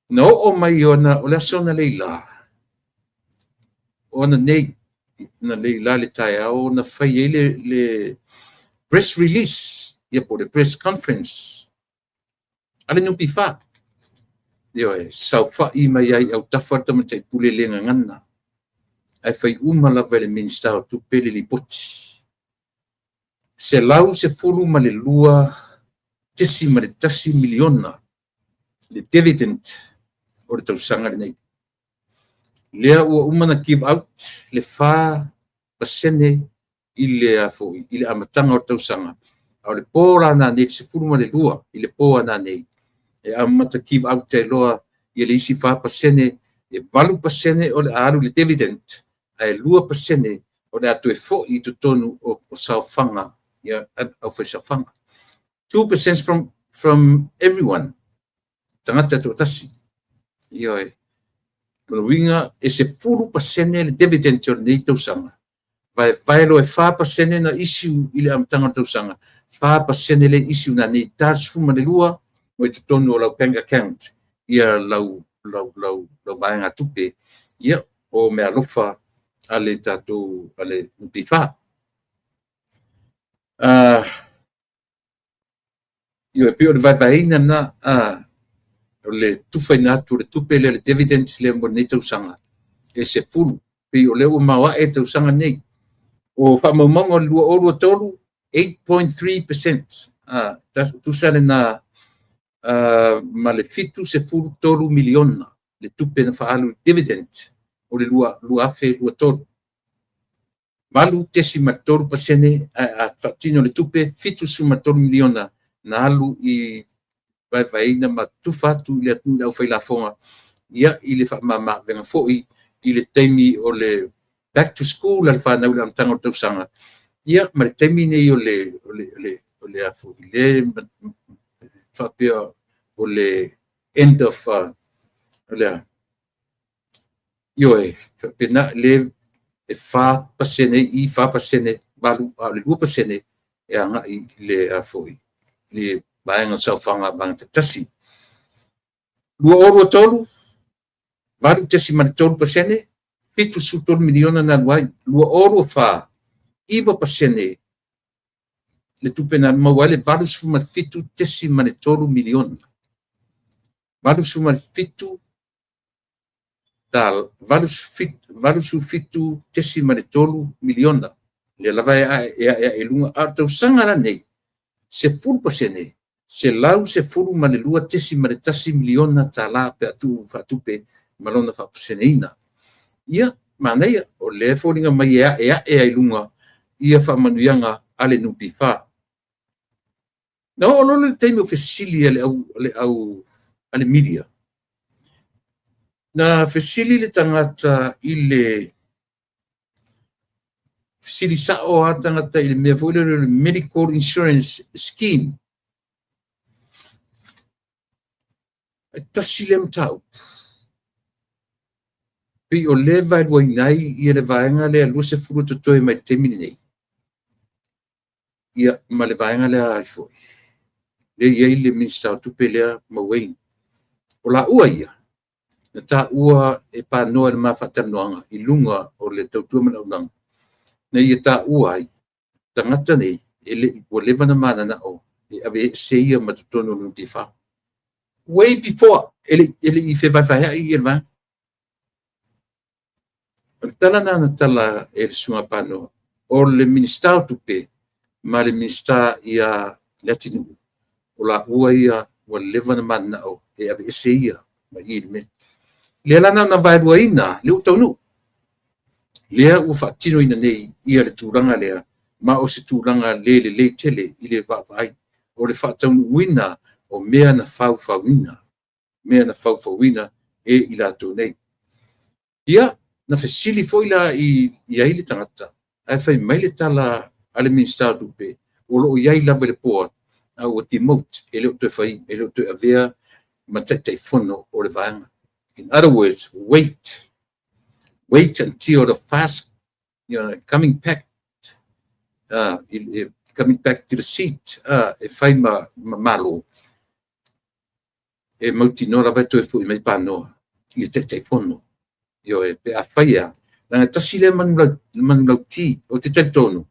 na oo mai ona, o le aso analeila, o ananei, analeila i le taeao na fai ai le press release, ia po o le press conference a le NPF. Ioe, saofai mai ai i autafa le tamaitai pule le gagana, ae fai uma lava e le Minisita o Tupe le lipoti. $112.1 miliona le dividend o le tausaga lenei. Lea ua uma ona give out le 4% i le, foi, i le amataga o le tausaga. A o le po la nanei, le 12 i le po a nanei, e amata give out ai loa ia le isi 4%, e 8% o le a alu i le dividend, ae 2% o le a toe foi i totonu o saofaga, ia, aufaisaofaga. 2% from everyone, tagata toatasi. Ioe. O le uiga e 10% le dividend o lenei tausaga. Vaevae loa e 4% na issue i le amataga o le tausaga, 4% le issue nanei, ta 12 mo i totonu o lau bank account, ia lau vaega tupe, ia, o meaalofa a le tatou, a le NPF. Ioe, pei o le vaevaeina lena, o le tufaina atu o le tupe lea, le dividend lea mo lenei tausaga, e 10, pei o lea ua maoae le tausaga lenei. O faamaumauga o le 2023, 8.3%. Tusa lena ma le $73 miliona le tupe na faaalu dividend o le 2023. 8.3% a faatino le tupe $73 miliona na alu i vaevaeina ma tufa atu i le atunuu i le aufailafoga, ia i le faamamaavega foi i le taimi o le back to school a le fanau i le amataga o le tausaga, ia ma le taimi nei o le le faapea o le end of o le ioe faapena le e 4% i 4% 8, a o le 2% e agai i le foi le vaega o saofaga vaega taitasi. 2023, 8.3%, $73 miliona na alu ai. 2024, 9% le tupe na maua ai le $87.3 miliona. 87.3 miliona. Lea lava e ae ae i luga. A o le tausaga la nei, 10%, $112.1 miliona tala pe a tuu faatupe ma lona faapaseneina. Ia, manaia, o lea e foliga mai e ae ae ai i luga ia faamanuiaga a le NPF. Na oo loa le taimi o fesili a le media, na fesili le tagata i le fesili sao lava le tagata i le mea foi lele o le Medical Insurance Scheme. E tasi lea mataupu pei o lea e vaeluaina ai ia le vaega lea 20 totoe mai le taimi lenei, ia ma le vaega lea foi lea e i ai le Minisita o Tupe lea ma Wayne. O laua ia na taua e panoa i le ma faatalanoaga i luga o le Tautua ma le Auaunaga, na ia taua ai tagata nei e le ua leva ona mananao e aveese ia ma totonu o le NPF. Way before e le i fevaevaeai ia le vaega. O le tala lena na tala e le Susuga Panoa, o le Minisita o Tupe ma le Minisita ia Leatinuu, o laua ia ua leva ona mananao e aveese ia mai i le mea. Lea la na ona vaeluaina, lea ua taunuu, lea ua faatinoina nei ia le tulaga lea, ma o se tulaga le lelei tele i le vaavaai, o le faataunuuina o mea na faufauina, mea na faufauina e i latou nei. Ia, na fesili foi la i ai le tagata, ae fai mai le tala a le Minisita o Tupe, o lo o i ai lava i le board, a ua demote, e le o toe fai, e le o toe avea ma Taitaifono o le vaega. In other words, wait. Wait until the fast coming back, coming back to the seat, e fai ma malo, e mautinoa lava e toe foi mai Panoa i le Taitaifono. Ioe, pe a faia, leaga tasi lea manulauti, ou te talitonu,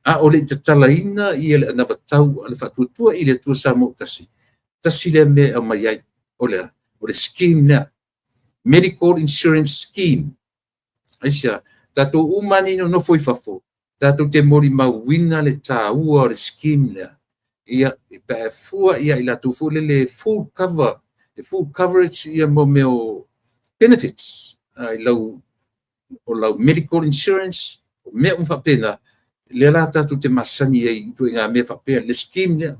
a o le i tatalaina ia le anavatau a le Faatuatua i le Atua Samoa tasi, tasi lea mea e aumai ai, o le scheme lea, Medical Insurance Scheme. Aisea, tatou uma nei nonofo i fafo, tatou te molimauina le taua o le scheme lea. Ia, pe a fua ia i latou foi lele full cover, e full coverage ia mo mea o benefits, i lau, o lau medical insurance, o mea uma faapena, lea la tatou te masani ai i ituaiga mea faapea, le scheme lea.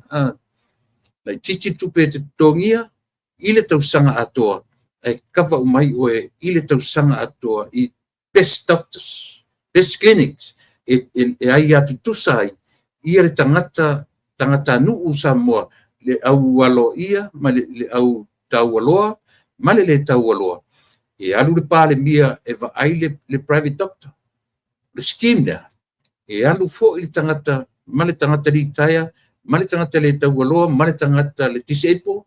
Laitiiti le tupe e te totogia i le tausaga atoa, ae kava uma ai oe i le tausaga atoa i best doctors, best clinics, e ai tutusa ai ia le tagata, tagatanuu Samoa, le au aloaia ma le au taualoa ma le le taualoa, e alu le Palemia e vaai le private doctor. Le scheme lea, e alu foi le tagata ma le tagata litaea, ma le tagata le taualoa, ma le tagata le disable,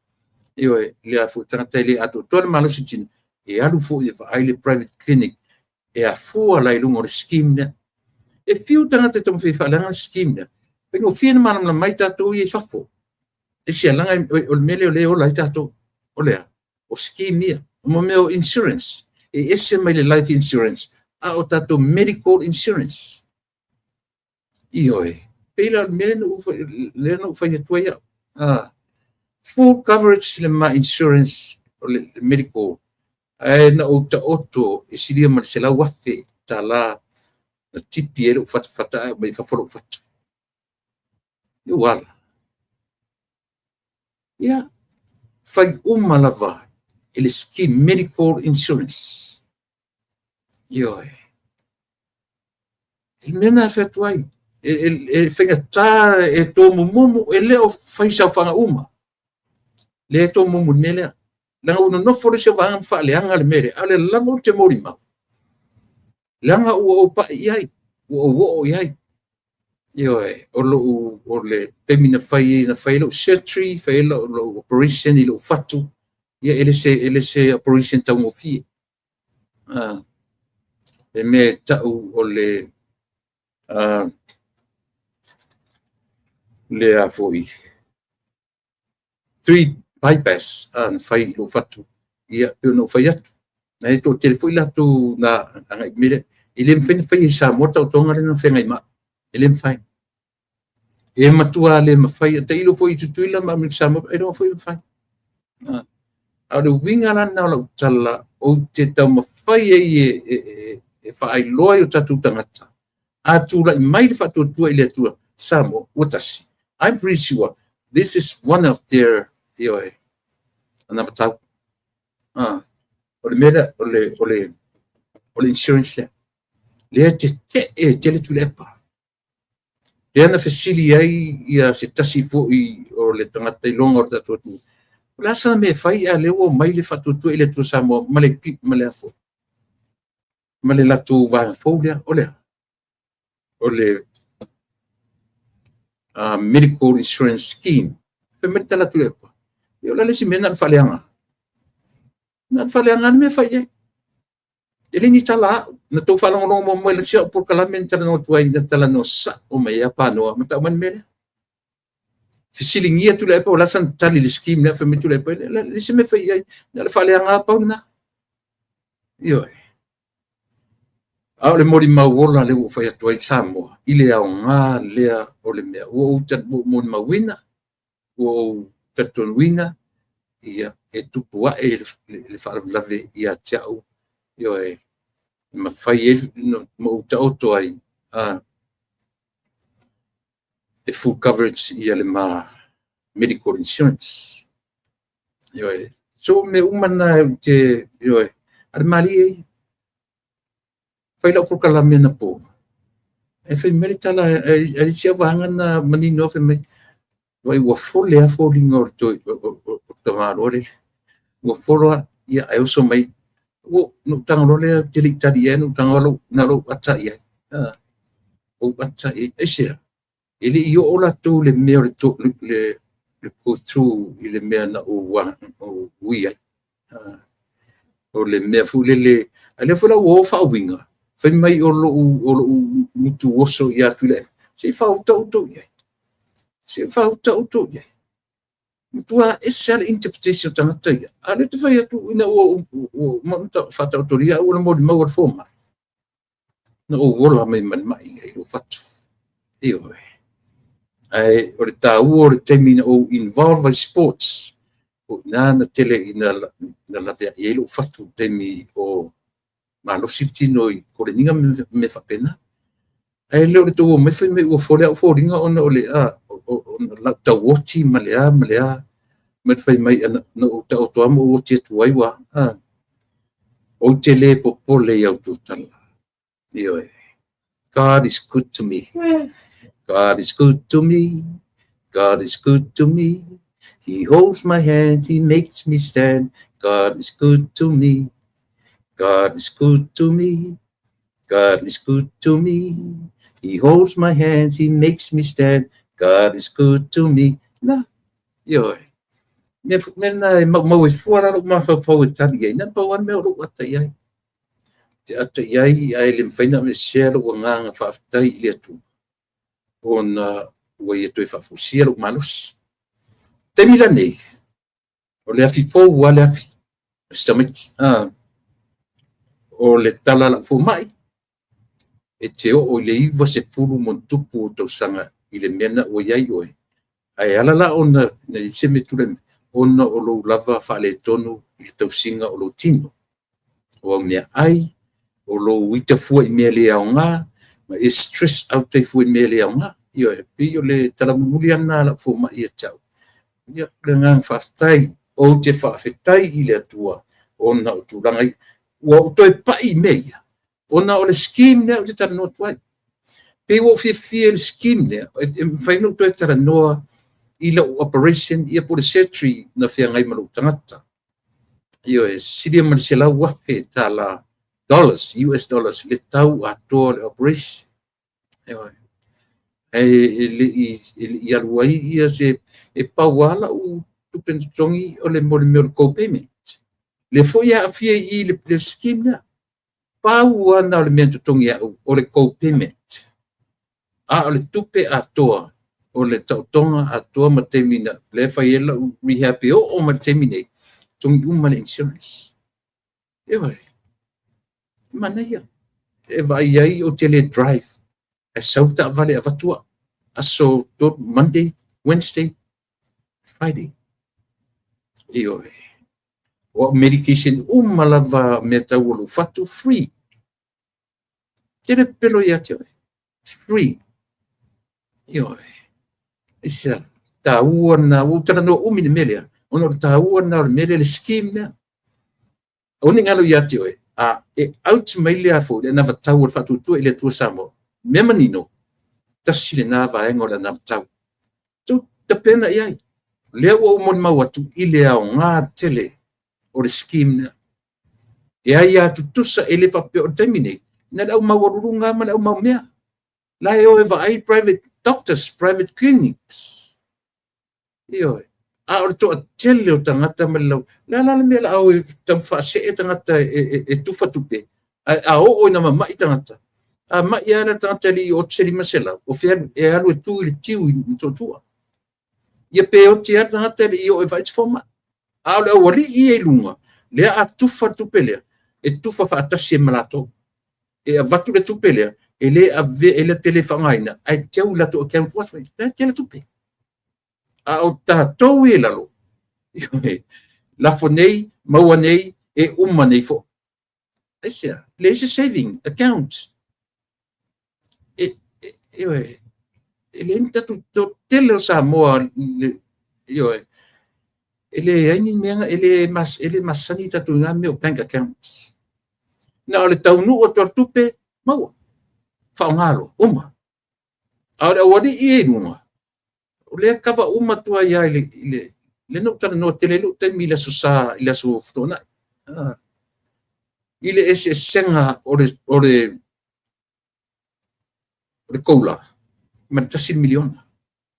ioe, le foi tagata e le atoatoa le malosi tino, e alu foi e vaai le private clinic, e afua la i luga o le scheme lea. E fiu tagata e taumafai e faaleaga le scheme lea, faigofie na malamalama mai tatou ia i fafo. E sialaga o le mea lea o lea e ola ai tatou. O lea, o scheme ia, o mea o insurance, e ese mai le life insurance, a o tatou medical insurance. Ioe, pei la o le mea lea na ou fai atu ai au. Full coverage le ma insurance o le medical, ae na ou taoto e silia ma le $100,000 na tipi ai lou fatafata ae aumai i fafo lou fatu. Ua ala. Ia, fai uma lava i le scheme medical insurance. Ioe. E mea na fai atu ai, e faigata e tomumumu, e le o fai saofaga uma. Le e tomumu i le mea lea. Leaga ua nonofo le isi vaega ma faaleaga le mea lea, a o le lava ou te molimau. Leaga ua ou pai i ai, ua ou oo i ai. Ioe, o lou, o le taimi na fai lou surgery, fai lou operation i lou fatu, ia e le se operation taugofie. E mea e tau o le le a foi, 3 bypass na fai i lou fatu, ia pe na ou fai atu. Na e toatele foi latou na agai i mea lea. E le mafai ona faia i Samoa taotoga lea na feagai ma au. E le mafai. E matua le mafai. Tailo foi i Tutuila ma Amerika Samoa, e le foi mafai. A o le uiga la lena o lau tala, ou te taumafai ai e faailoa i o tatou tagata. A tulai mai le faatuatua i le Atua, Samoa, ua tasi. I'm pretty sure this is one of their ioe, anavatau. O le mea lea, o le insurance lea. Lea te te e tele Tuilaepa. Lea na fesili ai ia se tasi foi o le tagata iloga o le tatou atunuu. O le a sana mea e fai a lea ua omai le faatuatua i le Atua Samoa ma le ma le afo, ma le latou vaega fou lea, o lea, o le Medical Insurance Scheme. Fai mai le tala Tuilaepa. Ia o le a le isi mea na o le faaleaga. Na o le faaleaga le mea fai i ai. E le ni tala au. Na tou faalogologo muamua i le isi au polokalame na talanoa atu ai, na talanoa sao mai ai Panoa ma tau mai le mea lea. Fesiligia Tuilaepa o le a sana tali i le scheme lea, fai mai Tuilaepa, e le isi mea fai i ai, na o le faaleaga pau lena. Ioe. A o le molimau ola lea ua fai atu ai Samoa, i le aoga lea o le mea. Ua ou molimauina, ua ou talitonuina, ia, e tupu ae le faalavelave ia te au, ioe, mafai ai ma ou taoto ai, e full coverage ia le ma medical insurance. Ioe, so me uma na ou te, ioe, a le malie ia. Fai lau polokalame na po. E fai mai le tala, e le isi vaega na manino fai mai, vai ua fole a foliga o le toi, o le tamaloa lele. Ua folo a, ia ae oso mai. Ua, no tago loa lea te le i tali ai, no tago lou, na lou ata i ai. Ou ata i ai. Aisea, e le i oo latou le mea o le, to, le go through i le mea na ou ui ai. O le mea foi lele, a lea foi la ua o faauiga, fai mai o lou gutu oso ia Tuilaepa, se i faauta outou i ai. Se i faauta outou i ai. Matua ese le interpretation o tagata ia. A lea te fai atu ina ua faataotolia au o le molimau a le fomai. Na ou ola mai ma le mai lea i lou fatu. Ioe. Ae o le taua o le taimi na ou involve ai sports, o ina na tele ina na laveai ai lou fatu i taimi o malosi le tino i koleniga me faapena. Ae le o le tou omai fai mai ua fole au foliga ona o le ona lau tauoti ma le a ma le a ma le fai mai na ou taoto a ma ou oti atu ai ua ou te le popole i au tala. Ioe. God is good to me. God is good to me. God is good to me. He holds my hand, he makes me stand. God is good to me. God is good to me. God is good to me. He holds my hands, he makes me stand. God is good to me. Na, ioe. Mea na e mau e fua la lou mafaufau e tali ai. Na pau lava le mea o lou ata i ai. Te ata i ai, ae le mafai na aveesea lou agaga faafetai i le Atua. Ona ua ia toe faafoisia lou malosi. Taimi la nei, o le afi fou a le afi. O si tamaiti. O le tala lau fomai, e E te oo i le 90+ o tausaga i le mea na ua i ai oe. Ae ala la ona na i se mea tulai mai, ona o lou lava faaletonu i le tausiga o lou tino. O au meaai, o lou ita fua i mea le aoga, ma e stress out ai fua i mea le aoga. Ioe, pei o le tala mulimuli lava lena a lau fomai ia te au. Ia, o le agaga faafetai, ou te faafetai i le Atua ona o tulaga ia. Ua ou toe pai i mea ia, ona o le scheme lea ou te talanoa atu ai. Pei ua ou fiafia i le scheme lea, e mafai ona ou toe talanoa i lau operation ia po o le surgery na feagai ma lou tagata. Ioe, silia ma le $100,000 dollars, US dollars, le tau atoa o le operation. Ioe. E le i alu ai ia se, e pau lava lau tupe na totogi o le mo le mea o le co-payment. Lea foi e aafia i i le scheme lea. Pau lava na o le mea na totogi e au o le co-payment. A o le tupe atoa, o le taotoga atoa ma taimi na lea fai ai lau rehab e oo mai le taimi nei, totogi uma le insurance. Ioe, manaia. E vaai ai ou te le drive. Ae sau le taavale e avatu au. Aso Monday, Wednesday, Friday. Ioe. O au medication uma lava mea tau o lou fatu, free. Te le pepelo ia te oe. Free. Ioe. Aisea, taua na, ua ou talanoa umi i le mea lea, ona o le taua na o le mea lea, le scheme lea. Aua ne i galo ia te oe, a e out mai le a foi, le anavatau o le Faatuatua i le Atua Samoa, mea manino, tasi lena vaega o le anavatau. Tou tapena i ai. Lea ua ou molimau atu i le aoga tele o le scheme lea. E ai a tutusa, e le faapea o le taimi nei, na le au maualuluga ma le au mau mea. La e o e vaai private doctors, private clinics. Ioe. A o le toatele o tagata ma le lau... Le a la le mea la au e taumfaasee tagata e tufa tupe, ae a oo ina mamai tagata, a mai lava le tagata e le i oo atu se 500, o fea e alu e tu i le tiu i Motootua. Ia pe oti lava le tagata e le i oo e vaai se fomai. A o le aualii ia i luga, lea a tufa le tupe lea, e tufa faatasi ai ma latou. E avatu le tupe lea, e le ave, e le tele faaaogaina, ae teu i latou account la e tele tupe. A o tatou i lalo, lafo nei, maua nei, e uma nei foi. Aisea, leai se saving account. Ioe, e leai ni tatou tele o Samoa, ioe, e leai ni mea, e le masani tatou i ngā mea o bank accounts. Na o le taunuu atu o le tupe, maua, faaaoga loa, uma. A o le aualii e i luga, o lea kava uma atu ai lava i le lea na ou talanoa tele ai lou taimi i le aso Sa, i le aso Fetoonai. I le eseesega o le koula ma le $1 miliona.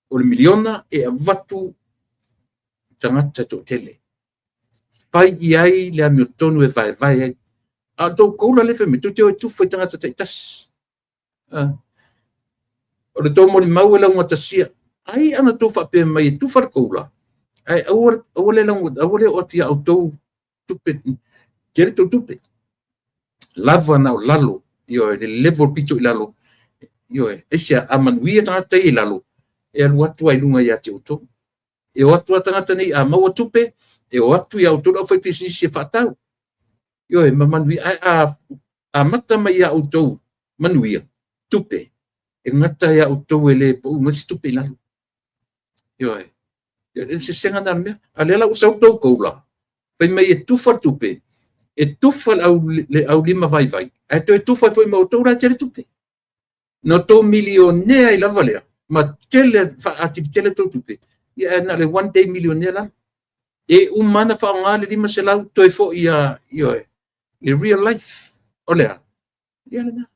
O le miliona e avatu i tagata toatele. Fai i ai le amiotonu e vaevae ai. A o le tou koula lea e fai mai, tou te o e tufa i tagata taitasi. O le tou molimau e laugatasia. Ai ana tou faapea mai e tufa le koula, ae aua le oo atu ia outou tupe, tele tou tupe. Lava na o lalo, ioe, le level pito i lalo. Ioe, aisea, a manuia tagata ia i lalo, e alu atu ai luga ia te outou. E o atu a tagata nei a maua tupe, e o atu ia outou le aufaipisinisi e faatau. Ioe, ma manuia, ae a amata mai ia outou manuia, tupe, e gata ia outou e le pau mai se tupe i lalo. Ioe, e sesega na mea. A lea la ua sau tou koula, fai mai e tufa le tupe, e tufa le au lima vaivai, ae toe tufa foi ma outou la e tele tupe. Na outou milionea ai lava lea, ma tele, faaatili tele tou tupe, ia ae na o le one day millionaire la. E uma na faaaoga le 500 toe foi ia, ioe, le real life. O lea, ia lena.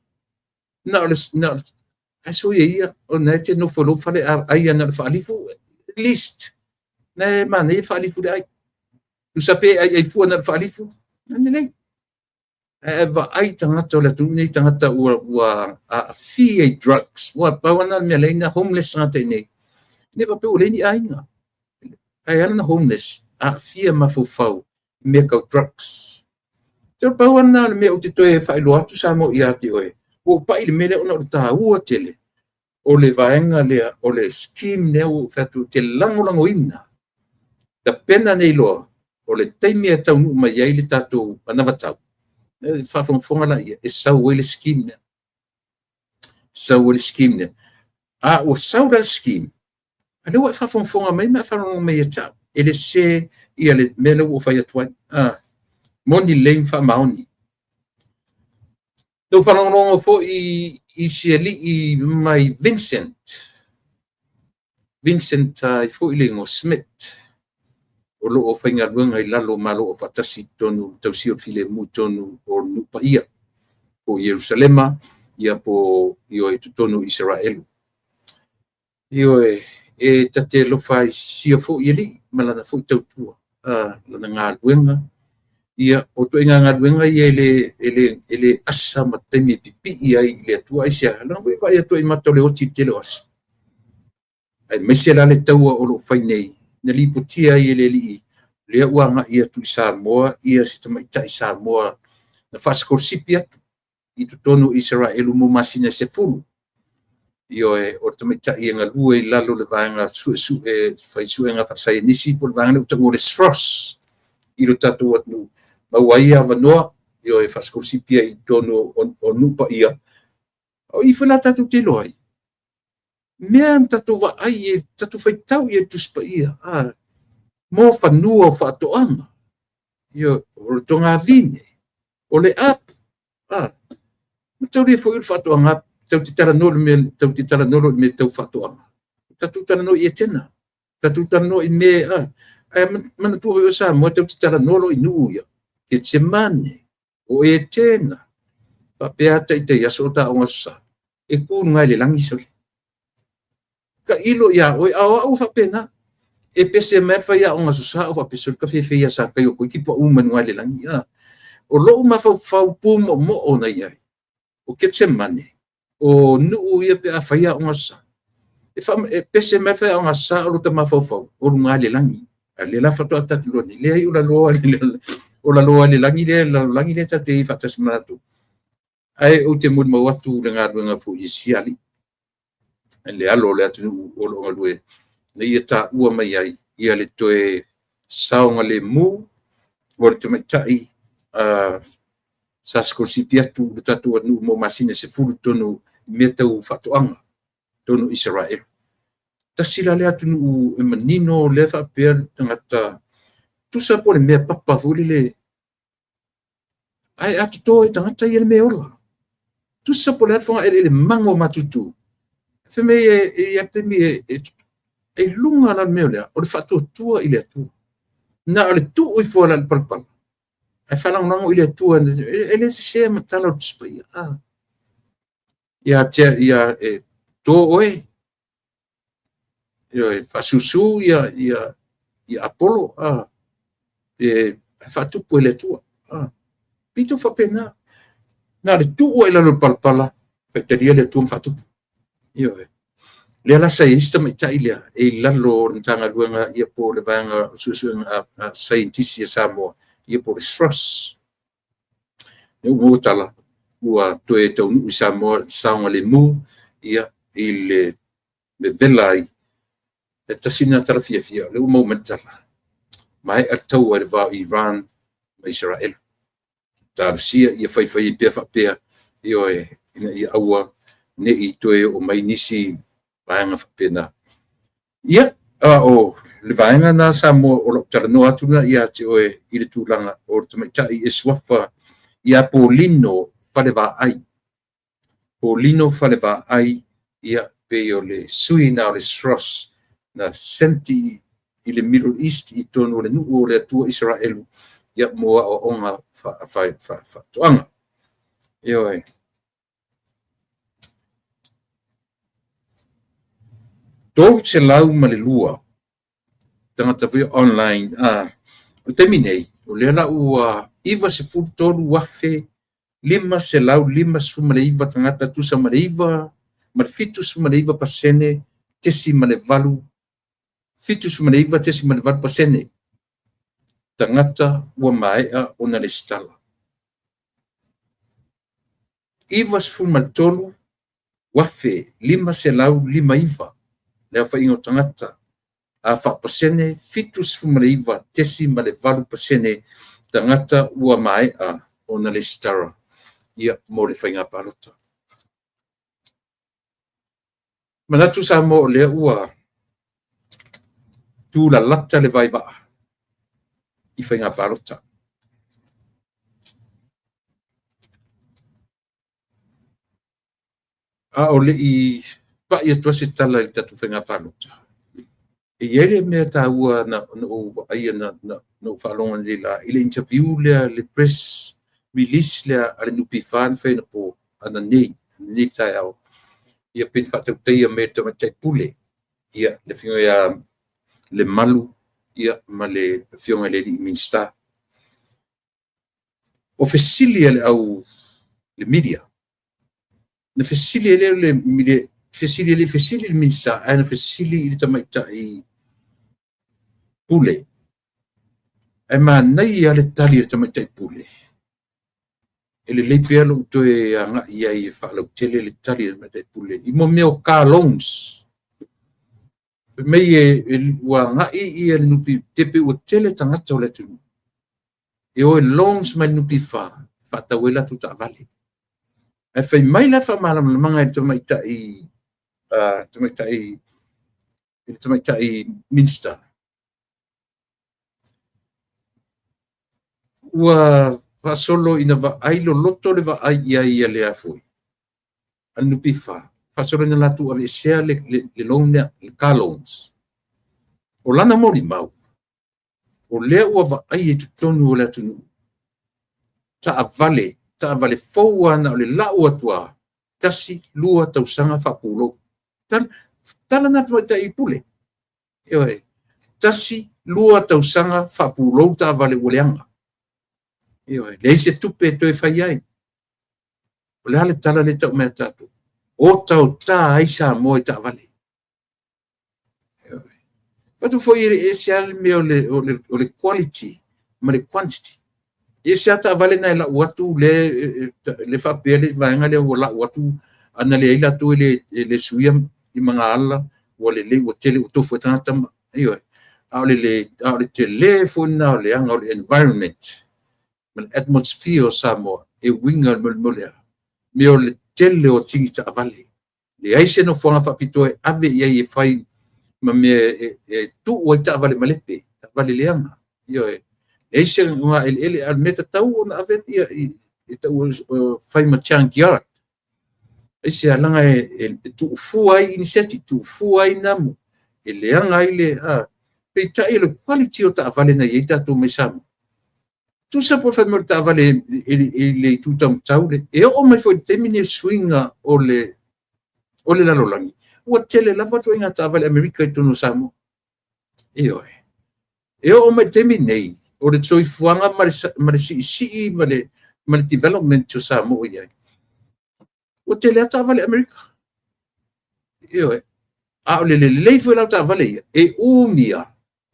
Na o le, ae soia ia, o na e te nofo lou fale ai ana le faalifu, at least, na e manaia faalifu le ai. Tusa pe ai ai fua na le faalifu, na lelei. Ae vaai tagata o le atunuu nei, tagata ua aafia i drugs. Ua pau ana le mea leai na homeless tagata i nei. Ne faapea ua leai ni aiga. Ae ala na homeless, aafia mafaufau i mea tau drugs. Te pau ana le mea ou te toe faailoa atu Samoa ia te oe. Ua ou pai i le mea lea ona o le taua tele o le vaega lea, o le scheme lea ua ou fai atu ou te lagolagoina. Tapena nei loa, o le taimi e taunuu mai ai le tatou anavatau, e faafogafoga laia, e sau ai le scheme lea. Sau ai le scheme lea. A ua sau la le scheme, a lea ua e faafogafoga mai ma e faalogologo mai ia te au, e le sese ia le mea lea ua ou fai atu ai. Moni lelei ma faamaoni. Na ou faalogologo foi i si alii mai Vincent, Vincent ai foi le igoa Smith, o lo o faigaluega i lalo o Malo Aufaatasi i totonu o le tausia o le filemu i totonu o nuu paia, po o Ierusalema, ia po o totonu o Isaraelu. Ioe, e ta te alofa ai i sia foi alii ma lana foi tautua, lana galuega. Ia, o ituaiga galuega ia e le asa ma taimi e pipii ai i le Atua. Aisea? Leaga foi e vaai atu i mata o le oti i le tele o aso. Aemaise la le taua o lo o fai nei, na lipotia ai e le alii, lea ua agai atu i Samoa ia si tamaitai Samoa na faasikolasipi atu i totonu o Isaraelu mo masina e 10. Ioe, o le tamaitai e galue i lalo o le vaega suesue, fai suega faasaienisi po o le vaega lea ua taua o le SROS i lo tatou atunuu, maua ai avanoa, ioe, faasikolasipi ai i totonu o nuu paia. O i foi la tatou te iloa ai, mea na tatou vaai i ai, tatou faitau i ai i le Tusi Paia, mo fanua o faatoaga, ioe, o le togavine, o le apu, mataulia foi o le faatoaga, tatou te talanoa i le mea, tatou te talanoa loa i le mea tau faatoaga, tatou talanoa i Etena, tatou talanoa i mea, ae manatua foi o Samoa tatou te talanoa loa i nuu ia, Ketsemane, o Etena, faapea lava ita i aso o taoga Aso Sa, e tu i luga i le lagi sole. Tailo ia oe, a o au e faapena. E pese mai le faiaoga Aso Sa ou faapea, sole tafefe ia Sakaio toeitiiti pau mai luga i le lagi. O lou mafaufau pumoomoo na i ai, o Ketsemane, o nuu ia pe a fai aoga Aso Sa, e pese mai le faiaoga Aso Sa o lota mafaufau, o luga i le lagi. A lea la faatoa tatou iloa nei, leai o lalo lava i le lagi lea, le lalolagi lea tatou te i ai faatasi ma latou. Ae ou te molimau atu i le galuega foi a si alii, le alo o le atunuu o lo o galue, na ia taua mai ai ia le toe saogalemu o le tamaitai sa sikolasipi atu i le tatou atunuu mo masina e 10 i totonu i mea tau faatoaga, totonu o Isaraelu. Tasi la lea atunuu e manino lea faapea le tagata, tusa po o le mea papa foi lele, ae a toto e tagata ia le mea e ola. Tusa po o le a le fogaeleele mago matutu, fai mai e i ai le taimi e luga la le mea lea, o le faatuatua i le Atua. Na o le tuu ifo lava i le palapala, ae faalagolago i le Atua, e le sese ma tala o le Tusi Paia. Ia te ia e to oe, ioe, faasusu ia Apolo, e faatupu e le Atua. Pito faapena. Na o le tuu lava i lalo o le palapala, faitalia le Atua ma faatupu. Ioe. Lea la sa i ai si tamaitai lea e i lalo o le Matagaluega ia po o le Vaega o Suesuega a Saienitisi a Samoa ia po o le SROS. Lea ua maua tala ua toe taunuu i Samoa saogalemu ia i le vevela ai. E tasi lena tala fiafia, o lea ua maua mai le tala, maea le taua i le va o Iran ma Isaraelu. Talosia ia faifai ai pea faapea, ioe, ina ia aua ne i toe oo mai nisi vaega faapena. Ia, a o le vaega lena Samoa o lau talanoa atu lena ia te oe i le tulaga o le tamaitai e suafa ia Polino Falevaai. Polino Falevaai, ia, pei o le sui lena o le SROS na senti i le Middle East i totonu o le nuu o le Atua Isaraelu, ia, mo aoaoga faatoaga. Ioe. 302 tagata foi online. O le taimi nei, o lea la ua 93,559 tagata tusa ma le 9 ma le 79% tesi ma le 8, 79.8% tagata ua maea ona lesitala. 93,559 le aofaiga o tagata, a faapasene 79.8% tagata ua maea ona lesitala mo le faiga palota. Manatu Samoa o lea ua tulalata le vaivaa i faiga palota. A o le i pai atu se tala i le tatou faiga palota, e i ai le mea taua na ou vaaia na ou faalogo analeila i le interview lea, le press release lea a le NPF na fai anapo, ananei i le taeao, ia pei ona faatautaia mai e le Tamaitai Pule, le Afioga ia Lemalu ma le Afioga i le Minisita. O fesili a le media, na fesili ai lea o le media, e le i fesili i le Minisita, ae na fesili i le Tamaitai Pule. Ae manaia lava le tali a le Tamaitai Pule, e lelei pea lou toe agai i ai e faalautele le tali a le Tamaitai Pule i mea o car loans. Fai mai ua agai le NPF, pei ua tele tagata o le atunuu e o e loans mai le NPF e faatau ai latou taavale. Ae fai mai la le faamalamalamaga a le Tamaitai Minisita, ua faasolo ina vaai loloto le vaai i ai a le NPF, faasolo ina latou aveesea le loan lea, le car loans. O lana molimau, o lea ua vaai i totonu o le atunuu, taavale fou lava na o le lau atu lava, 1, 2 tausaga faapulou. Tala na a le Tamaitai Pule. Ioe, 1, 2 tausaga faapulou taavale ua leaga. Ioe, leai se tupe e toe fai ai. O le a le tala lea e tau mai ia tatou? Otaota ai Samoa i taavale. Ioe. Manatu foi e ese lava le mea o le quality ma le quantity. E ese lava taavale na e lau atu lea faapea le vaega lea ua lau atu, ana leai latou e le suia i magaala, ua lelei ua tele ua tofu ai tagata. Ioe. A o le tele foi lena o le leaga o le environment ma le atmosphere o Samoa e uiga i le mea lea, mea o le tele o tini taavale. Leai se nofoaga faapitoa e ave i ai e fai ma mea e tuu ai taavale malepe, taavale leaga. Ioe. Leai se ogaeleele, a o le mea tatau ona ave e tau fai ma junkyard. Aisea? Leaga e tuufua ai iniseti, tuufua ai namu, e leaga ai le... Peitai o le quality o taavale na i ai tatou mai Samoa, tusa po o fai mai o le taavale i le itu taumatau, e oo mai foi i le taimi lenei i le suiga o le lalolagi, ua tele lava ituaiga taavale Amerika i totonu o Samoa. Ioe. E oo mai i le taimi lenei, o le soifuaga ma le siisii ma le development o Samoa ua i ai, ua tele lava taavale Amerika. Ioe. A o le lelei foi la o taavale ia, e umi lava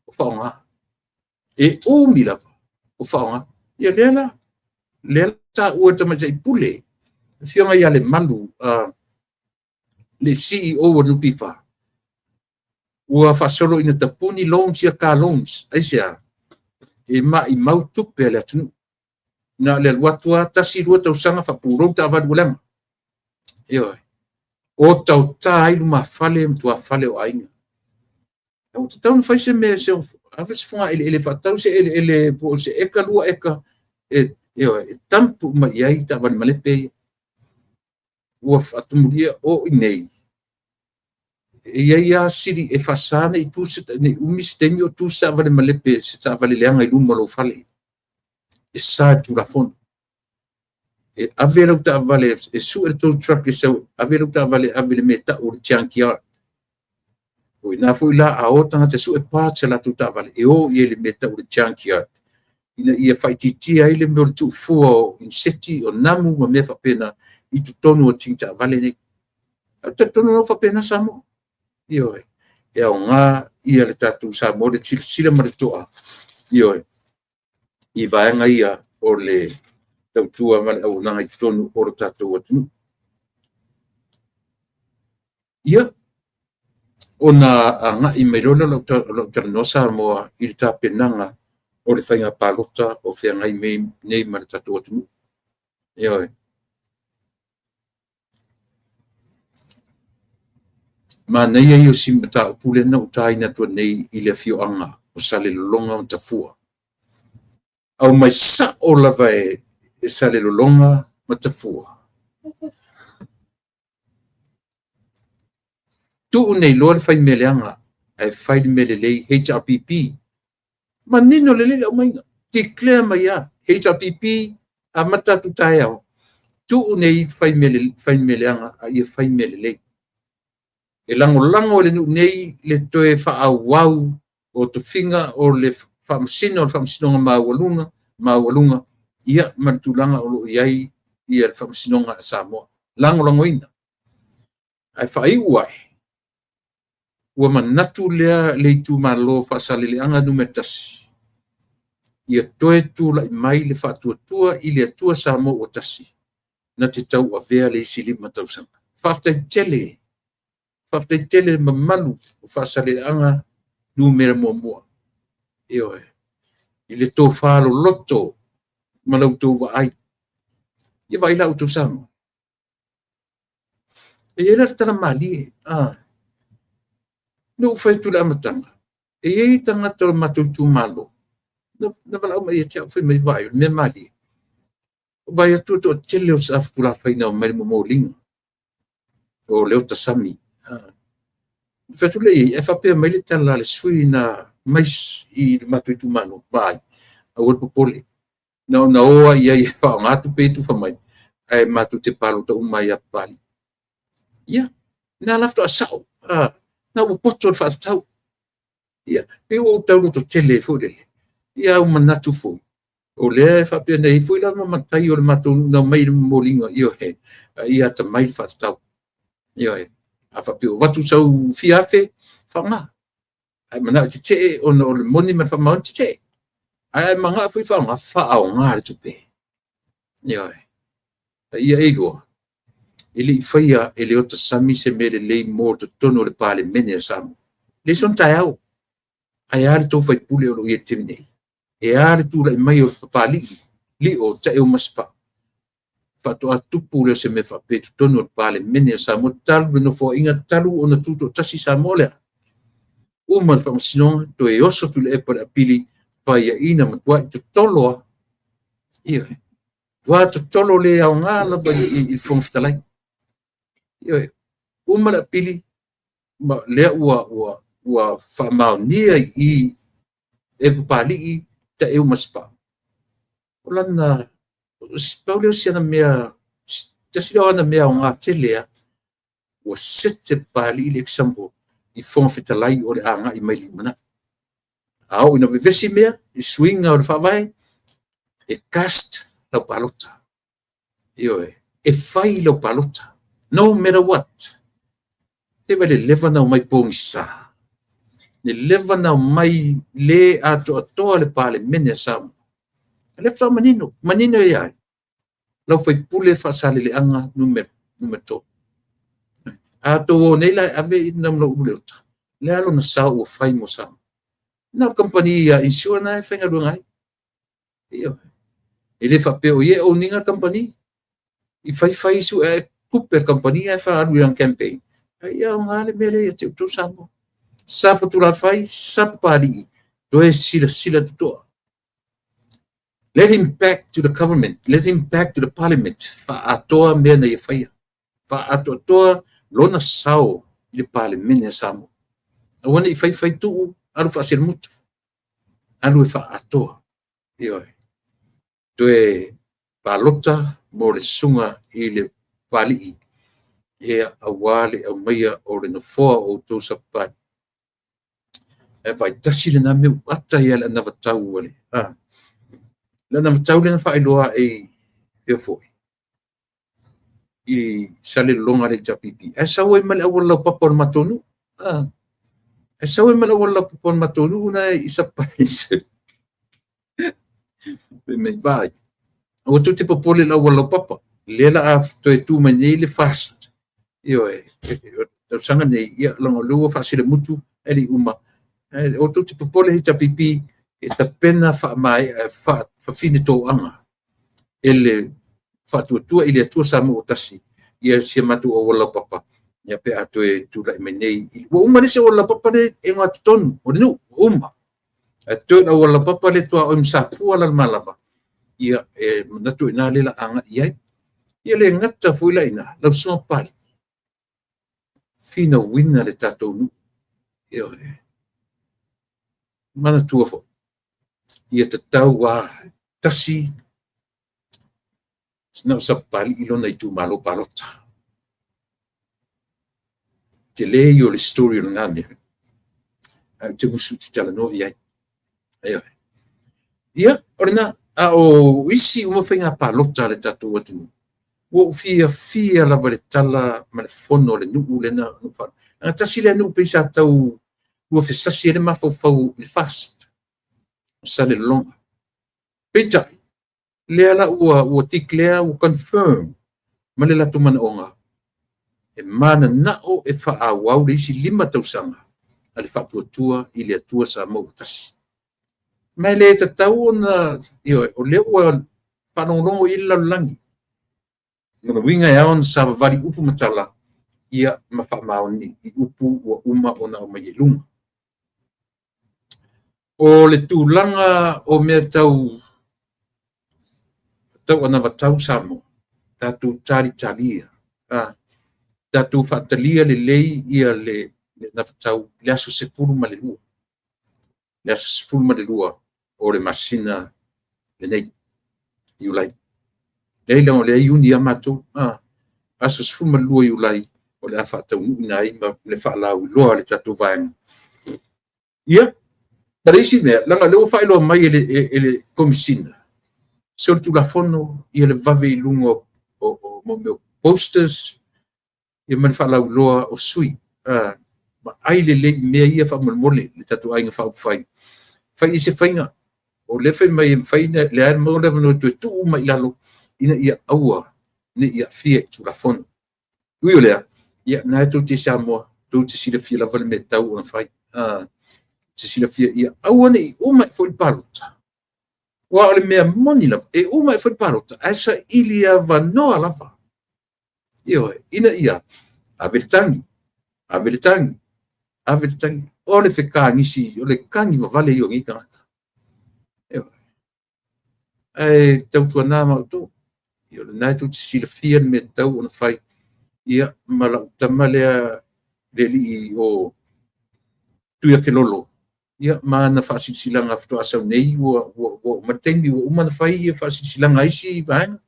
o faaaoga. E umi lava o faaaoga. Ia lea la, lea taua e le Tamaitai Pule, le Afioga ia Lemalu, le CEO o le NPF, ua faasolo ina tapuni loans ia, car loans. Aisea? E maumau tupe a le atunuu. Na o le alu atu lava, 1, 2 tausaga faapulou taavale ua leaga. Ioe. Otaota ai lumafale ma tuafale o aiga. Ua tatau ona fai se mea, ave se fogaeleele, faatau se eleele po o se eka, 2 eka, e dump uma i ai taavale malepe ia. Ua faatumulia o i nei, e i ai lava sili e faasa ne i umi se taimi o tu se taavale malepe, se taavale leaga i luma o lou fale. E sa i le Tulafono. E ave lau taavale, e sue le tow truck e sau, ave lau taavale, ave i le mea e tau o le junkyard. O ina foi la a o tagata e sue parts a latou taavale, e o i ai i le mea e tau o le junkyard, ina ia faaitiitia ai le mea o le tuufua o iniseti, o namu ma mea faapena i totonu o tini taavale nei. Ae ou te talitonu o faapena Samoa. Ioe. E aoga ia le tatou Samoa le silasila ma le totoa, ioe, i vaega ia o le tautua ma le auaunaga i totonu o lo tatou atunuu. Ia, ona agai mai loa lea o lau talanoa Samoa i le tapenaga o le faiga palota o feagai nei ma le tatou atunuu. Ioe. Manaia ia o si mataupu lea na ou taina atu nei i le afioaga o Salelologa ma Tafua. Aumai sao lava e Salelologa ma Tafua. Tuu nei loa le fai mea leaga, ae fai le mea lelei HRPP. Manino lelei le aumaiga. Declare mai lava HRPP amata atu taeao. Tuu nei fai mea leaga, a ia fai mea lelei. E lagolago e le nuu nei le toe faaauau o tofiga o le faamasino o le Faamasinoga Maualuga, ia ma le tulaga o lo o i ai le Faamasinoga a Samoa. Lagolagoina. Ae faaiu ai, ua manatu lea le itumalo Faasaleleaga Nu.1, ia toe tulai mai le faatuatua i le Atua Samoa ua tasi, na te tauavea le isi 5 tausaga. Faafetai tele, faafetai tele le mamalu o Faasaleleaga Nu.1. Ioe. I le tofa loloto ma la outou vaai. Ia vaai la outou Samoa. E i ai la le tala malie, na ou fai atu i le amataga, e i ai tagata o le matou itumalo, na valaau mai ia te au, fai mai, vaai, o le mea malie. Vaai atu le toatele o Safotulafai na omai i le momoliga o Leota Sami. Fai atu lea i ai, ae faapea mai le tala a le sui na mai i le matou itumalo, vaai, aua le popole. Na ona o lava i ai e faaaoga tupe ia e tufa mai, ae matou te palota uma ai ia Papalii. Ia, na la faatoa sao, na ua poto le faatatau. Ia, pei ua ou tau lototele foi lele, ia au manatu foi, o lea e faapea nei foi la ma matai o le matou nuu na omai i le momoliga, ioe, ia atamai le faatatau. Ioe, a faapea ua avatu sau fia afe, faaaoga. Ae manao e tetee ona o le moni ma le faamaoni, tetee. Ae manao foi e faaaoga, faaaoga le tupe. Ioe. A ia e iloa, e le i faia e Leota Sami se mea lelei mo totonu o le Palemene a Samoa. Leai sona taeao. Ae a le tou faipule o lo o i ai i le taimi nei? E a le tulai mai o Papalii, Lio Taeumasepao? Faatoa tupu lea o se mea faapea i totonu o le Palemene a Samoa talu le nofoaiga talu ona tutoatasi Samoa lea. Uma le faamasinoga, toe oso Tuilaepa i le apili, faiaina matuai totolo lava. Ioe. Matua totolo le aoga lava i le Fofoga Fetalai. Ioe. Uma le apili, ma lea ua faamaonia i i e Papalii Taeumasepao. O lana, pau lea o si ana mea, tasi lea o ana mea aoga tele lava, ua sete Papalii le example i Fofoga Fetalai o le agai mai i le lumanai. A oo ina vevesi mea i suiga o le faavae, e cast lau palota. Ioe, e fai lau palota, no matter what. E vai le leva na omai pogisa, le leva na omai le atoatoa le Palemene a Samoa. O lea faatoa manino, manino ia ai lau faipule Faasaleleaga Nu.3. A outou o nei la e ave i le ulu Leota, le a lona sao ua fai mo Samoa? Na o le kamupani insure na e faigaluega ai. Ioe. E le faapea o ia e own ina le kamupani. I fai fai sue tupe le kamupani ae faaalu i lana campaign. Ai ia aoga le mea lea ia te outou Samoa. Safotulafai, Sapapalii, toe silasila totoa. Let him back to the government. Let him back to the parliament. Faaatoa mea na ia faia. Faaatoatoa lona sao i le Palemene a Samoa. Aua ne i fai fai tuu, alu faaselemutu. Alu e faaatoa. Ioe. Toe palota mo le susuga i le Papalii, ia aua le aumaia o le nofoa o outou Sapapalii. E vai tasi lena mea ua ata ia le anavatau a le le anavatau lea na faailoa e i foi i Salelologa le HRPP. Ae sau ai ma le auala laupapa o le matou nuu. Ae sau ai ma le auala laupapa o le matou nuu na i Sapapalii. Fai mai, vai. Aua tou te popole i le auala laupapa, lea o le a toe tu mai nei le FAST. Ioe, tausaga nei, ia, leaga o lea ua faaselemutu ae le i uma. Aua tou te popole HRPP e tapena faamaea faafafine toaga e le Faatuatua i le Atua Samoa ua Tasi ia si a matou auala laupapa, ia pe a toe tulai mai nei. Ua uma le isi auala laupapa lea e ogatotonu o le nuu, ua uma. Ae totoe le auala laupapa lea tuaoi ma Safua Lalomalava, ia e manatu i ina lea o le a agai i ai. Ia le gata foi la i ina, lau Susuga Papalii, finauina le tatou nuu. Ioe. Manatua foi, ia tatau lava tasi na o Sapapalii lona itumalo palota. Tele ia o le story o lena mea, ae ou te musu ou te talanoa i ai. Ioe. Ia, o lena, a o isi uma faiga palota a le tatou atunuu, ua ou fiafia lava i le tala ma le fono a le nuu lena. Leaga tasi lea nuu pei sa tau luafesasi ai le mafaufau i le FAST, o Salelologa. Peitai, lea la ua declare, ua confirm ma le latou manaoga, e mananao e faaauau le isi 5 tausaga a le Faatuatua i le Atua Samoa ua Tasi. Ma e le tatau ona, ioe, o lea ua faalogologo i ai le lalolagi. Lona uiga e ao ona savavali upu ma tala, ia ma faamaoni i upu ua uma ona aumai i luga. O le tulaga o mea tau anavatau Samoa, tatou talitalia, tatou faatalia lelei ia le anavatau le aso 12. Le aso 12 o le masina lenei, Iulai. Leai, leaga o lea e Iuni lava matou. Aso 12 Iulai o le a faataunuuina ai ma le faalauiloa a le tatou vaega. Ia, ma le isi mea, leaga o lea ua faailoa mai e le Komesina, solitulafono ia le vave i luga o mea o posters, ia ma le faalauiloa o sui. Vaai lelei i mea ia faamolemole le tatou aiga faaupufai. Fai i se faiga, o lea fai mai e mafai le a maua le avanoa e toe tuu mai i lalo ina ia aua ne i aafia i Tulafono. Ui o lea, ia na e tou te i Samoa, tou te silafia lava le mea e tatau ona fai. Te silafia ia aua ne i uma ae foi le palota. Aua o le mea moni lava, e uma ae foi le palota, ae saili avanoa lava. Ioe, ina ia ave le tagi, ave le tagi, ave le tagi. O le fekagisi, o le kagi vavale ia o nei tagata. Ioe. Ae tautuana ma outou. Ia o lena e tou te silafia le mea e tatau ona fai. Ia, ma lau tama lea le alii o Tuiafelolo, ia ma ana faasilasilaga faatoa sau nei, ua uma le taimi, ua uma ona fai ia faasilasilaga a isi vaega.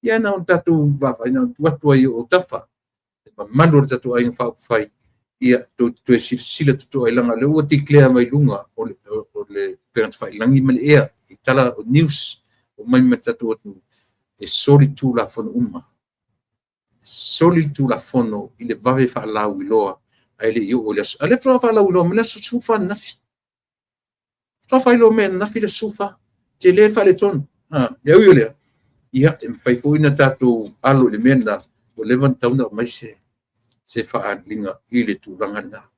Ia na ona tatou vaavaai, na ona tuu atu ai o tafa, le mamalu o le tatou aiga faaupufai, ia tou te toe silasila totoa i leaga o lea ua declare mai luga o le upega tafailagi ma le ea i tala o news o mai ma le tatou atunuu, e soli Tulafono uma. Soli le Tulafono i le vave faalauiloa ae le i oo i le aso. A o lea faatoa faalauiloa mai le aso 14 ananafi. Faatoa faailoa mai ananafi le aso 14. Tele le faaletonu. E ui o lea, ia, e mafai foi ona tatou alo i le mea lena, ua leva ona tatau ona aumai se faaaliga i le tulaga lena.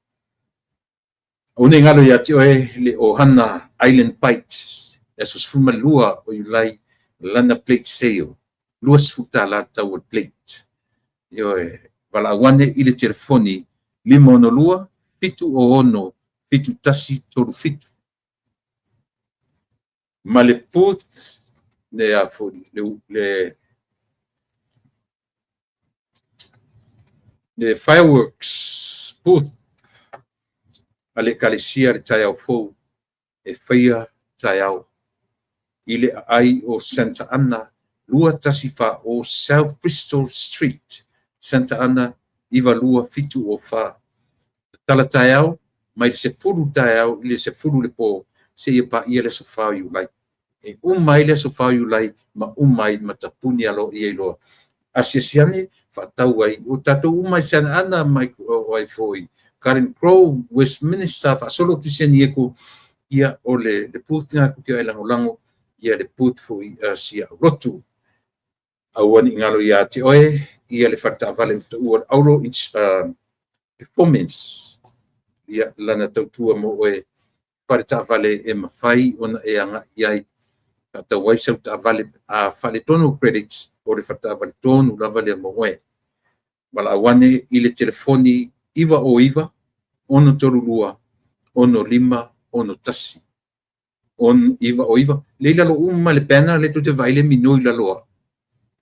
Aua ne i galo ia te oe le Ohana Island Bites, le aso 12 o Iulai, lana plate sale, $20 le tau o le plate. Ioe, valaau ane i le telefoni 562 706 7137. Ma le booth, le a foi, le fireworks booth a le Ekalesia le taeao fou e faia taeao i le aai o Santa Ana 2140 South Bristol Street, Santa Ana 92704. Tatala taeao mai le 10 taeao i le 10 le po seia paia le aso 4 o Iulai. E uma ai le aso 4 o Iulai ma uma ai ma tapuni aloaia i loa. Asiasi ane faatau ai o tatou uma i Santa Ana mai o ai foi Garden Grove, Westminster, faasolo atu i San Diego, ia o le booth na ku te ai lagolago ia le booth foi a si a'u lotu. Aua ne i galo ia te oe ia le faletaavale ua taua le Auto Performance, ia lana tautua mo oe, faletaavale e mafai ona e agai i ai faatau ai sau taavale a faaletonu credits, o le faletaavale tonu lava lea mo oe. Valaau ane i le telefoni 909 632 6561. 909 le i lalo uma le banner le tou te vaai le minoi lalo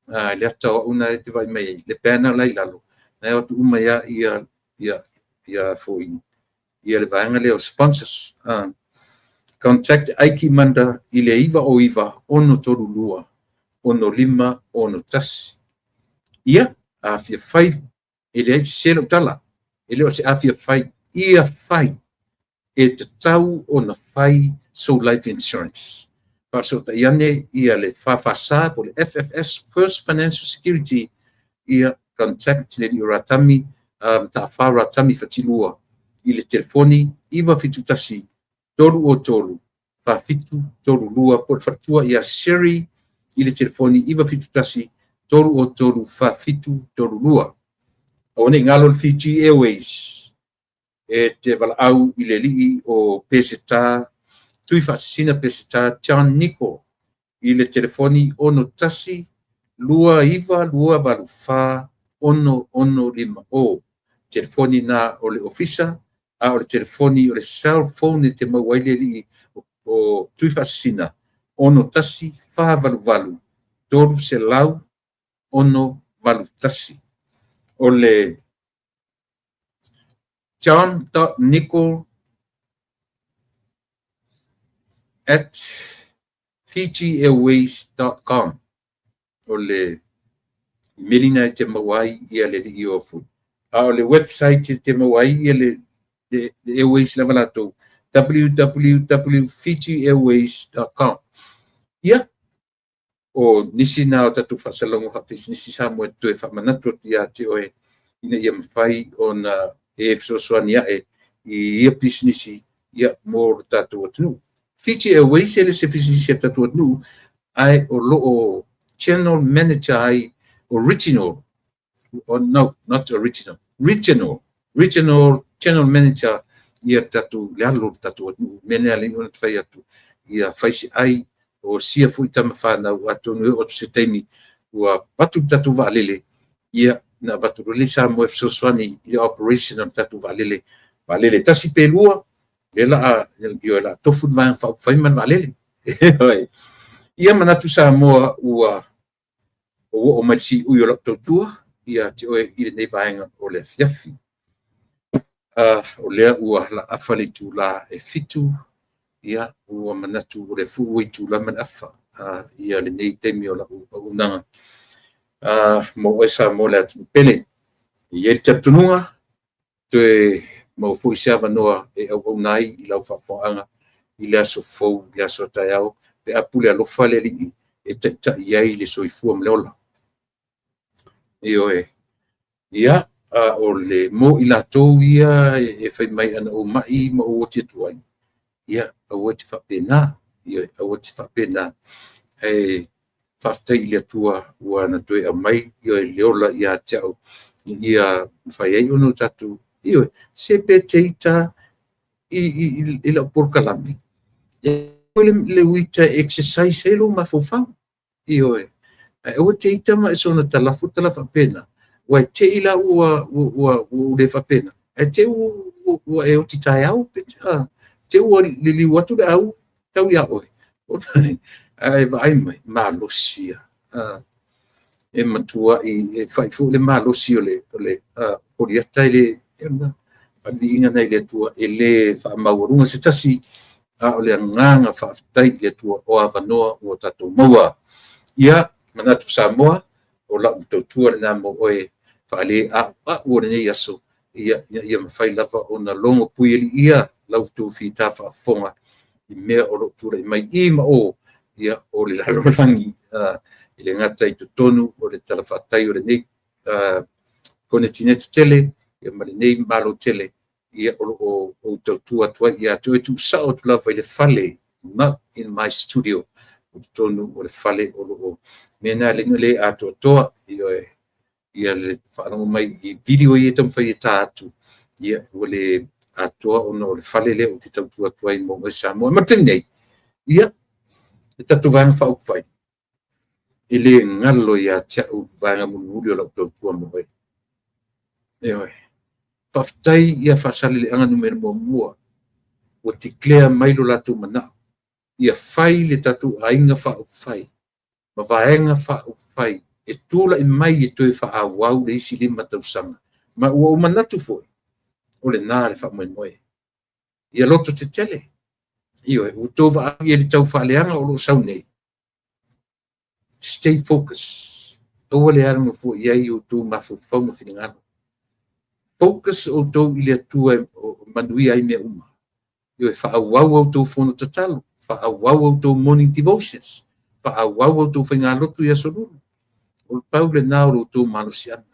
a le ata o au na e te vaai mai ai le banner la i lalo na e o atu uma ia ia ia ia foi ia le vaega lea o sponsors. Contact Aiki Manda i le 909 632 6561. Ia, a fia fai, e leai sese lau tala, e le o se a fia fai, ia fai, e tatau ona fai sou life insurance. Faafesootai ane ia le FFS po o le FFS, First Financial Security, ia contact le alii o Ratami, Mataafa Ratami Fatilua i le telefoni 971 303 4732, po o le faletua ia Sherry i le telefoni 971 303 4732. Aua ne i galo le Fiji Airways e te valaau i le alii o Peseta, Tuifaasisina Peseta John Nico i le telefoni 61 29 284 6650. Telefoni na o le ofisa, a o le telefoni o le cell phone e te maua ai le alii o Tuifaasisina 61 488 300 681. O le john.nicol@fijiairways.com o le imeli na e te maua ai ia le alii o foi. A o le website e te maua ai ia le Airways lava latou, www.fijiairways.com. Ia, o nisi na o tatou faasalalauga faapisinisi Samoa e toe faamanatu atu ia te oe ina ia mafai ona e fesoasoani ae i ia pisinisi ia mo le tatou atunuu. Fiji Airways e le se pisinisi a le tatou atunuu, ae o lo o general manager ai original, or no, not original, regional, regional general manager ia le tatou le alo o le tatou atunuu. Mea lea alai ona fai atu ia fai se ai o sia foi tama fanau, atonu e oo atu se taimi ua avatu le tatou vaalele, ia na avatu loa le Samoa e fesoasoani i le operation o le tatou vaalele, vaalele tasi pe lua, lea la ioe la tofu le vaega faaupufai ma le vaalele. Ia manatu Samoa ua oo mai le siui o lau tautua ia te oe i lenei vaega o le afiafi. O lea ua laafa le itula e 7, ia ua manatu o le foi ua itula ma le afa ia lenei taimi o lau auaunaga mo oe Samoa le atunuu pele. E i ai le talitonuga, toe maua foi se avanoa e auauna ai i lau faafofogaaga i le aso fou, i le aso a taeao, pe a pule alofa le Alii e taitai ai le soifua ma le ola. Ioe. Ia, a o le mo i latou ia e fai mai ana ou mai ma ou oti atu ai, ia, aua te faapena. Ioe, aua te faapena. E faafetai i le Atua ua na toe aumai, ioe, le ola ia te au, ia mafai ai ona tatou, ioe, se pe te ita i lau polokalame. E le uita e exercise ai lou mafaufau. Ioe. Ae aua te ita ma e soona talafu tala faapena. Ua e te i la ua ua le faapena. Ae te ua e oti taeao, te ua liliu atu le au tau ia oe. Ae vaai mai, malosi ia. E matuai e fai foi le malosi o le Koliata e le faaliiga nai le Atua e le faamaualuga se tasi, a o le agaga faafetai i le Atua o avanoa ua tatou maua. Ia, manatu Samoa, o lau tautua lena mo oe faale a'ua'u o lenei aso, ia ina ia mafai lava ona logo puialiia lau tou fita faafofoga i mea o lo o tulai mai i ma o, ia, o le lalolagi, i le gata i totonu o le talafatai o lenei konetinete tele, ia ma lenei malo tele, ia o lo o ou tautua atu ai ia te oe, tuusao atu lava i le fale, not in my studio. i totonu o le fale o lo o mea na e le atoatoa. Ioe, ia le faalogo mai i video ia e taumafai e ta atu, ia ua le atoa ona o le fale lea ou te tautua atu ai mo Samoa. Ma le taimi nei, ia, le tatou Vaega Faaupufai, e le galo ia te au vaega mulimuli o lau tautua mo oe. Ioe. Faafetai ia Faasaleleaga Nu.1 ua declare mai lo latou manao ia fai le tatou Aiga Faaupufai ma Vaega Faaupufai e tulai mai e toe faaauau le isi 5 tausaga. Ma ua ou manatu foi, o lena le faamoemoe. Ia lototetele, ioe, ua outou vaai i le tau faaleaga o lo o sau nei, stay focus. Aua le alu fua i ai o outou mafaufauga ma finagalo. Focus outou i le Atua e manuia ai mea uma. Ioe, faaauau a outou fono tatalo, faaauau a outou morning devotions, faaauau a outou faigalotu i aso Lulu. O le pau lena o lo outou malosiaga,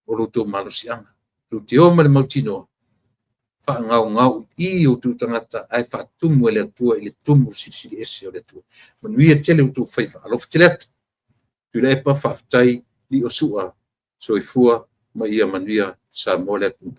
o lo outou malosiaga. Tou te o ma le mautinoa, faagaogao i i outou tagata ae faatumu e le Atua i le tumu silisili ese o le Atua. Manuia tele outou faiva. Alofa tele atu. Tuilaepa, faafetai. Lio Sua, soifua ma ia manuia Samoa le atunuu.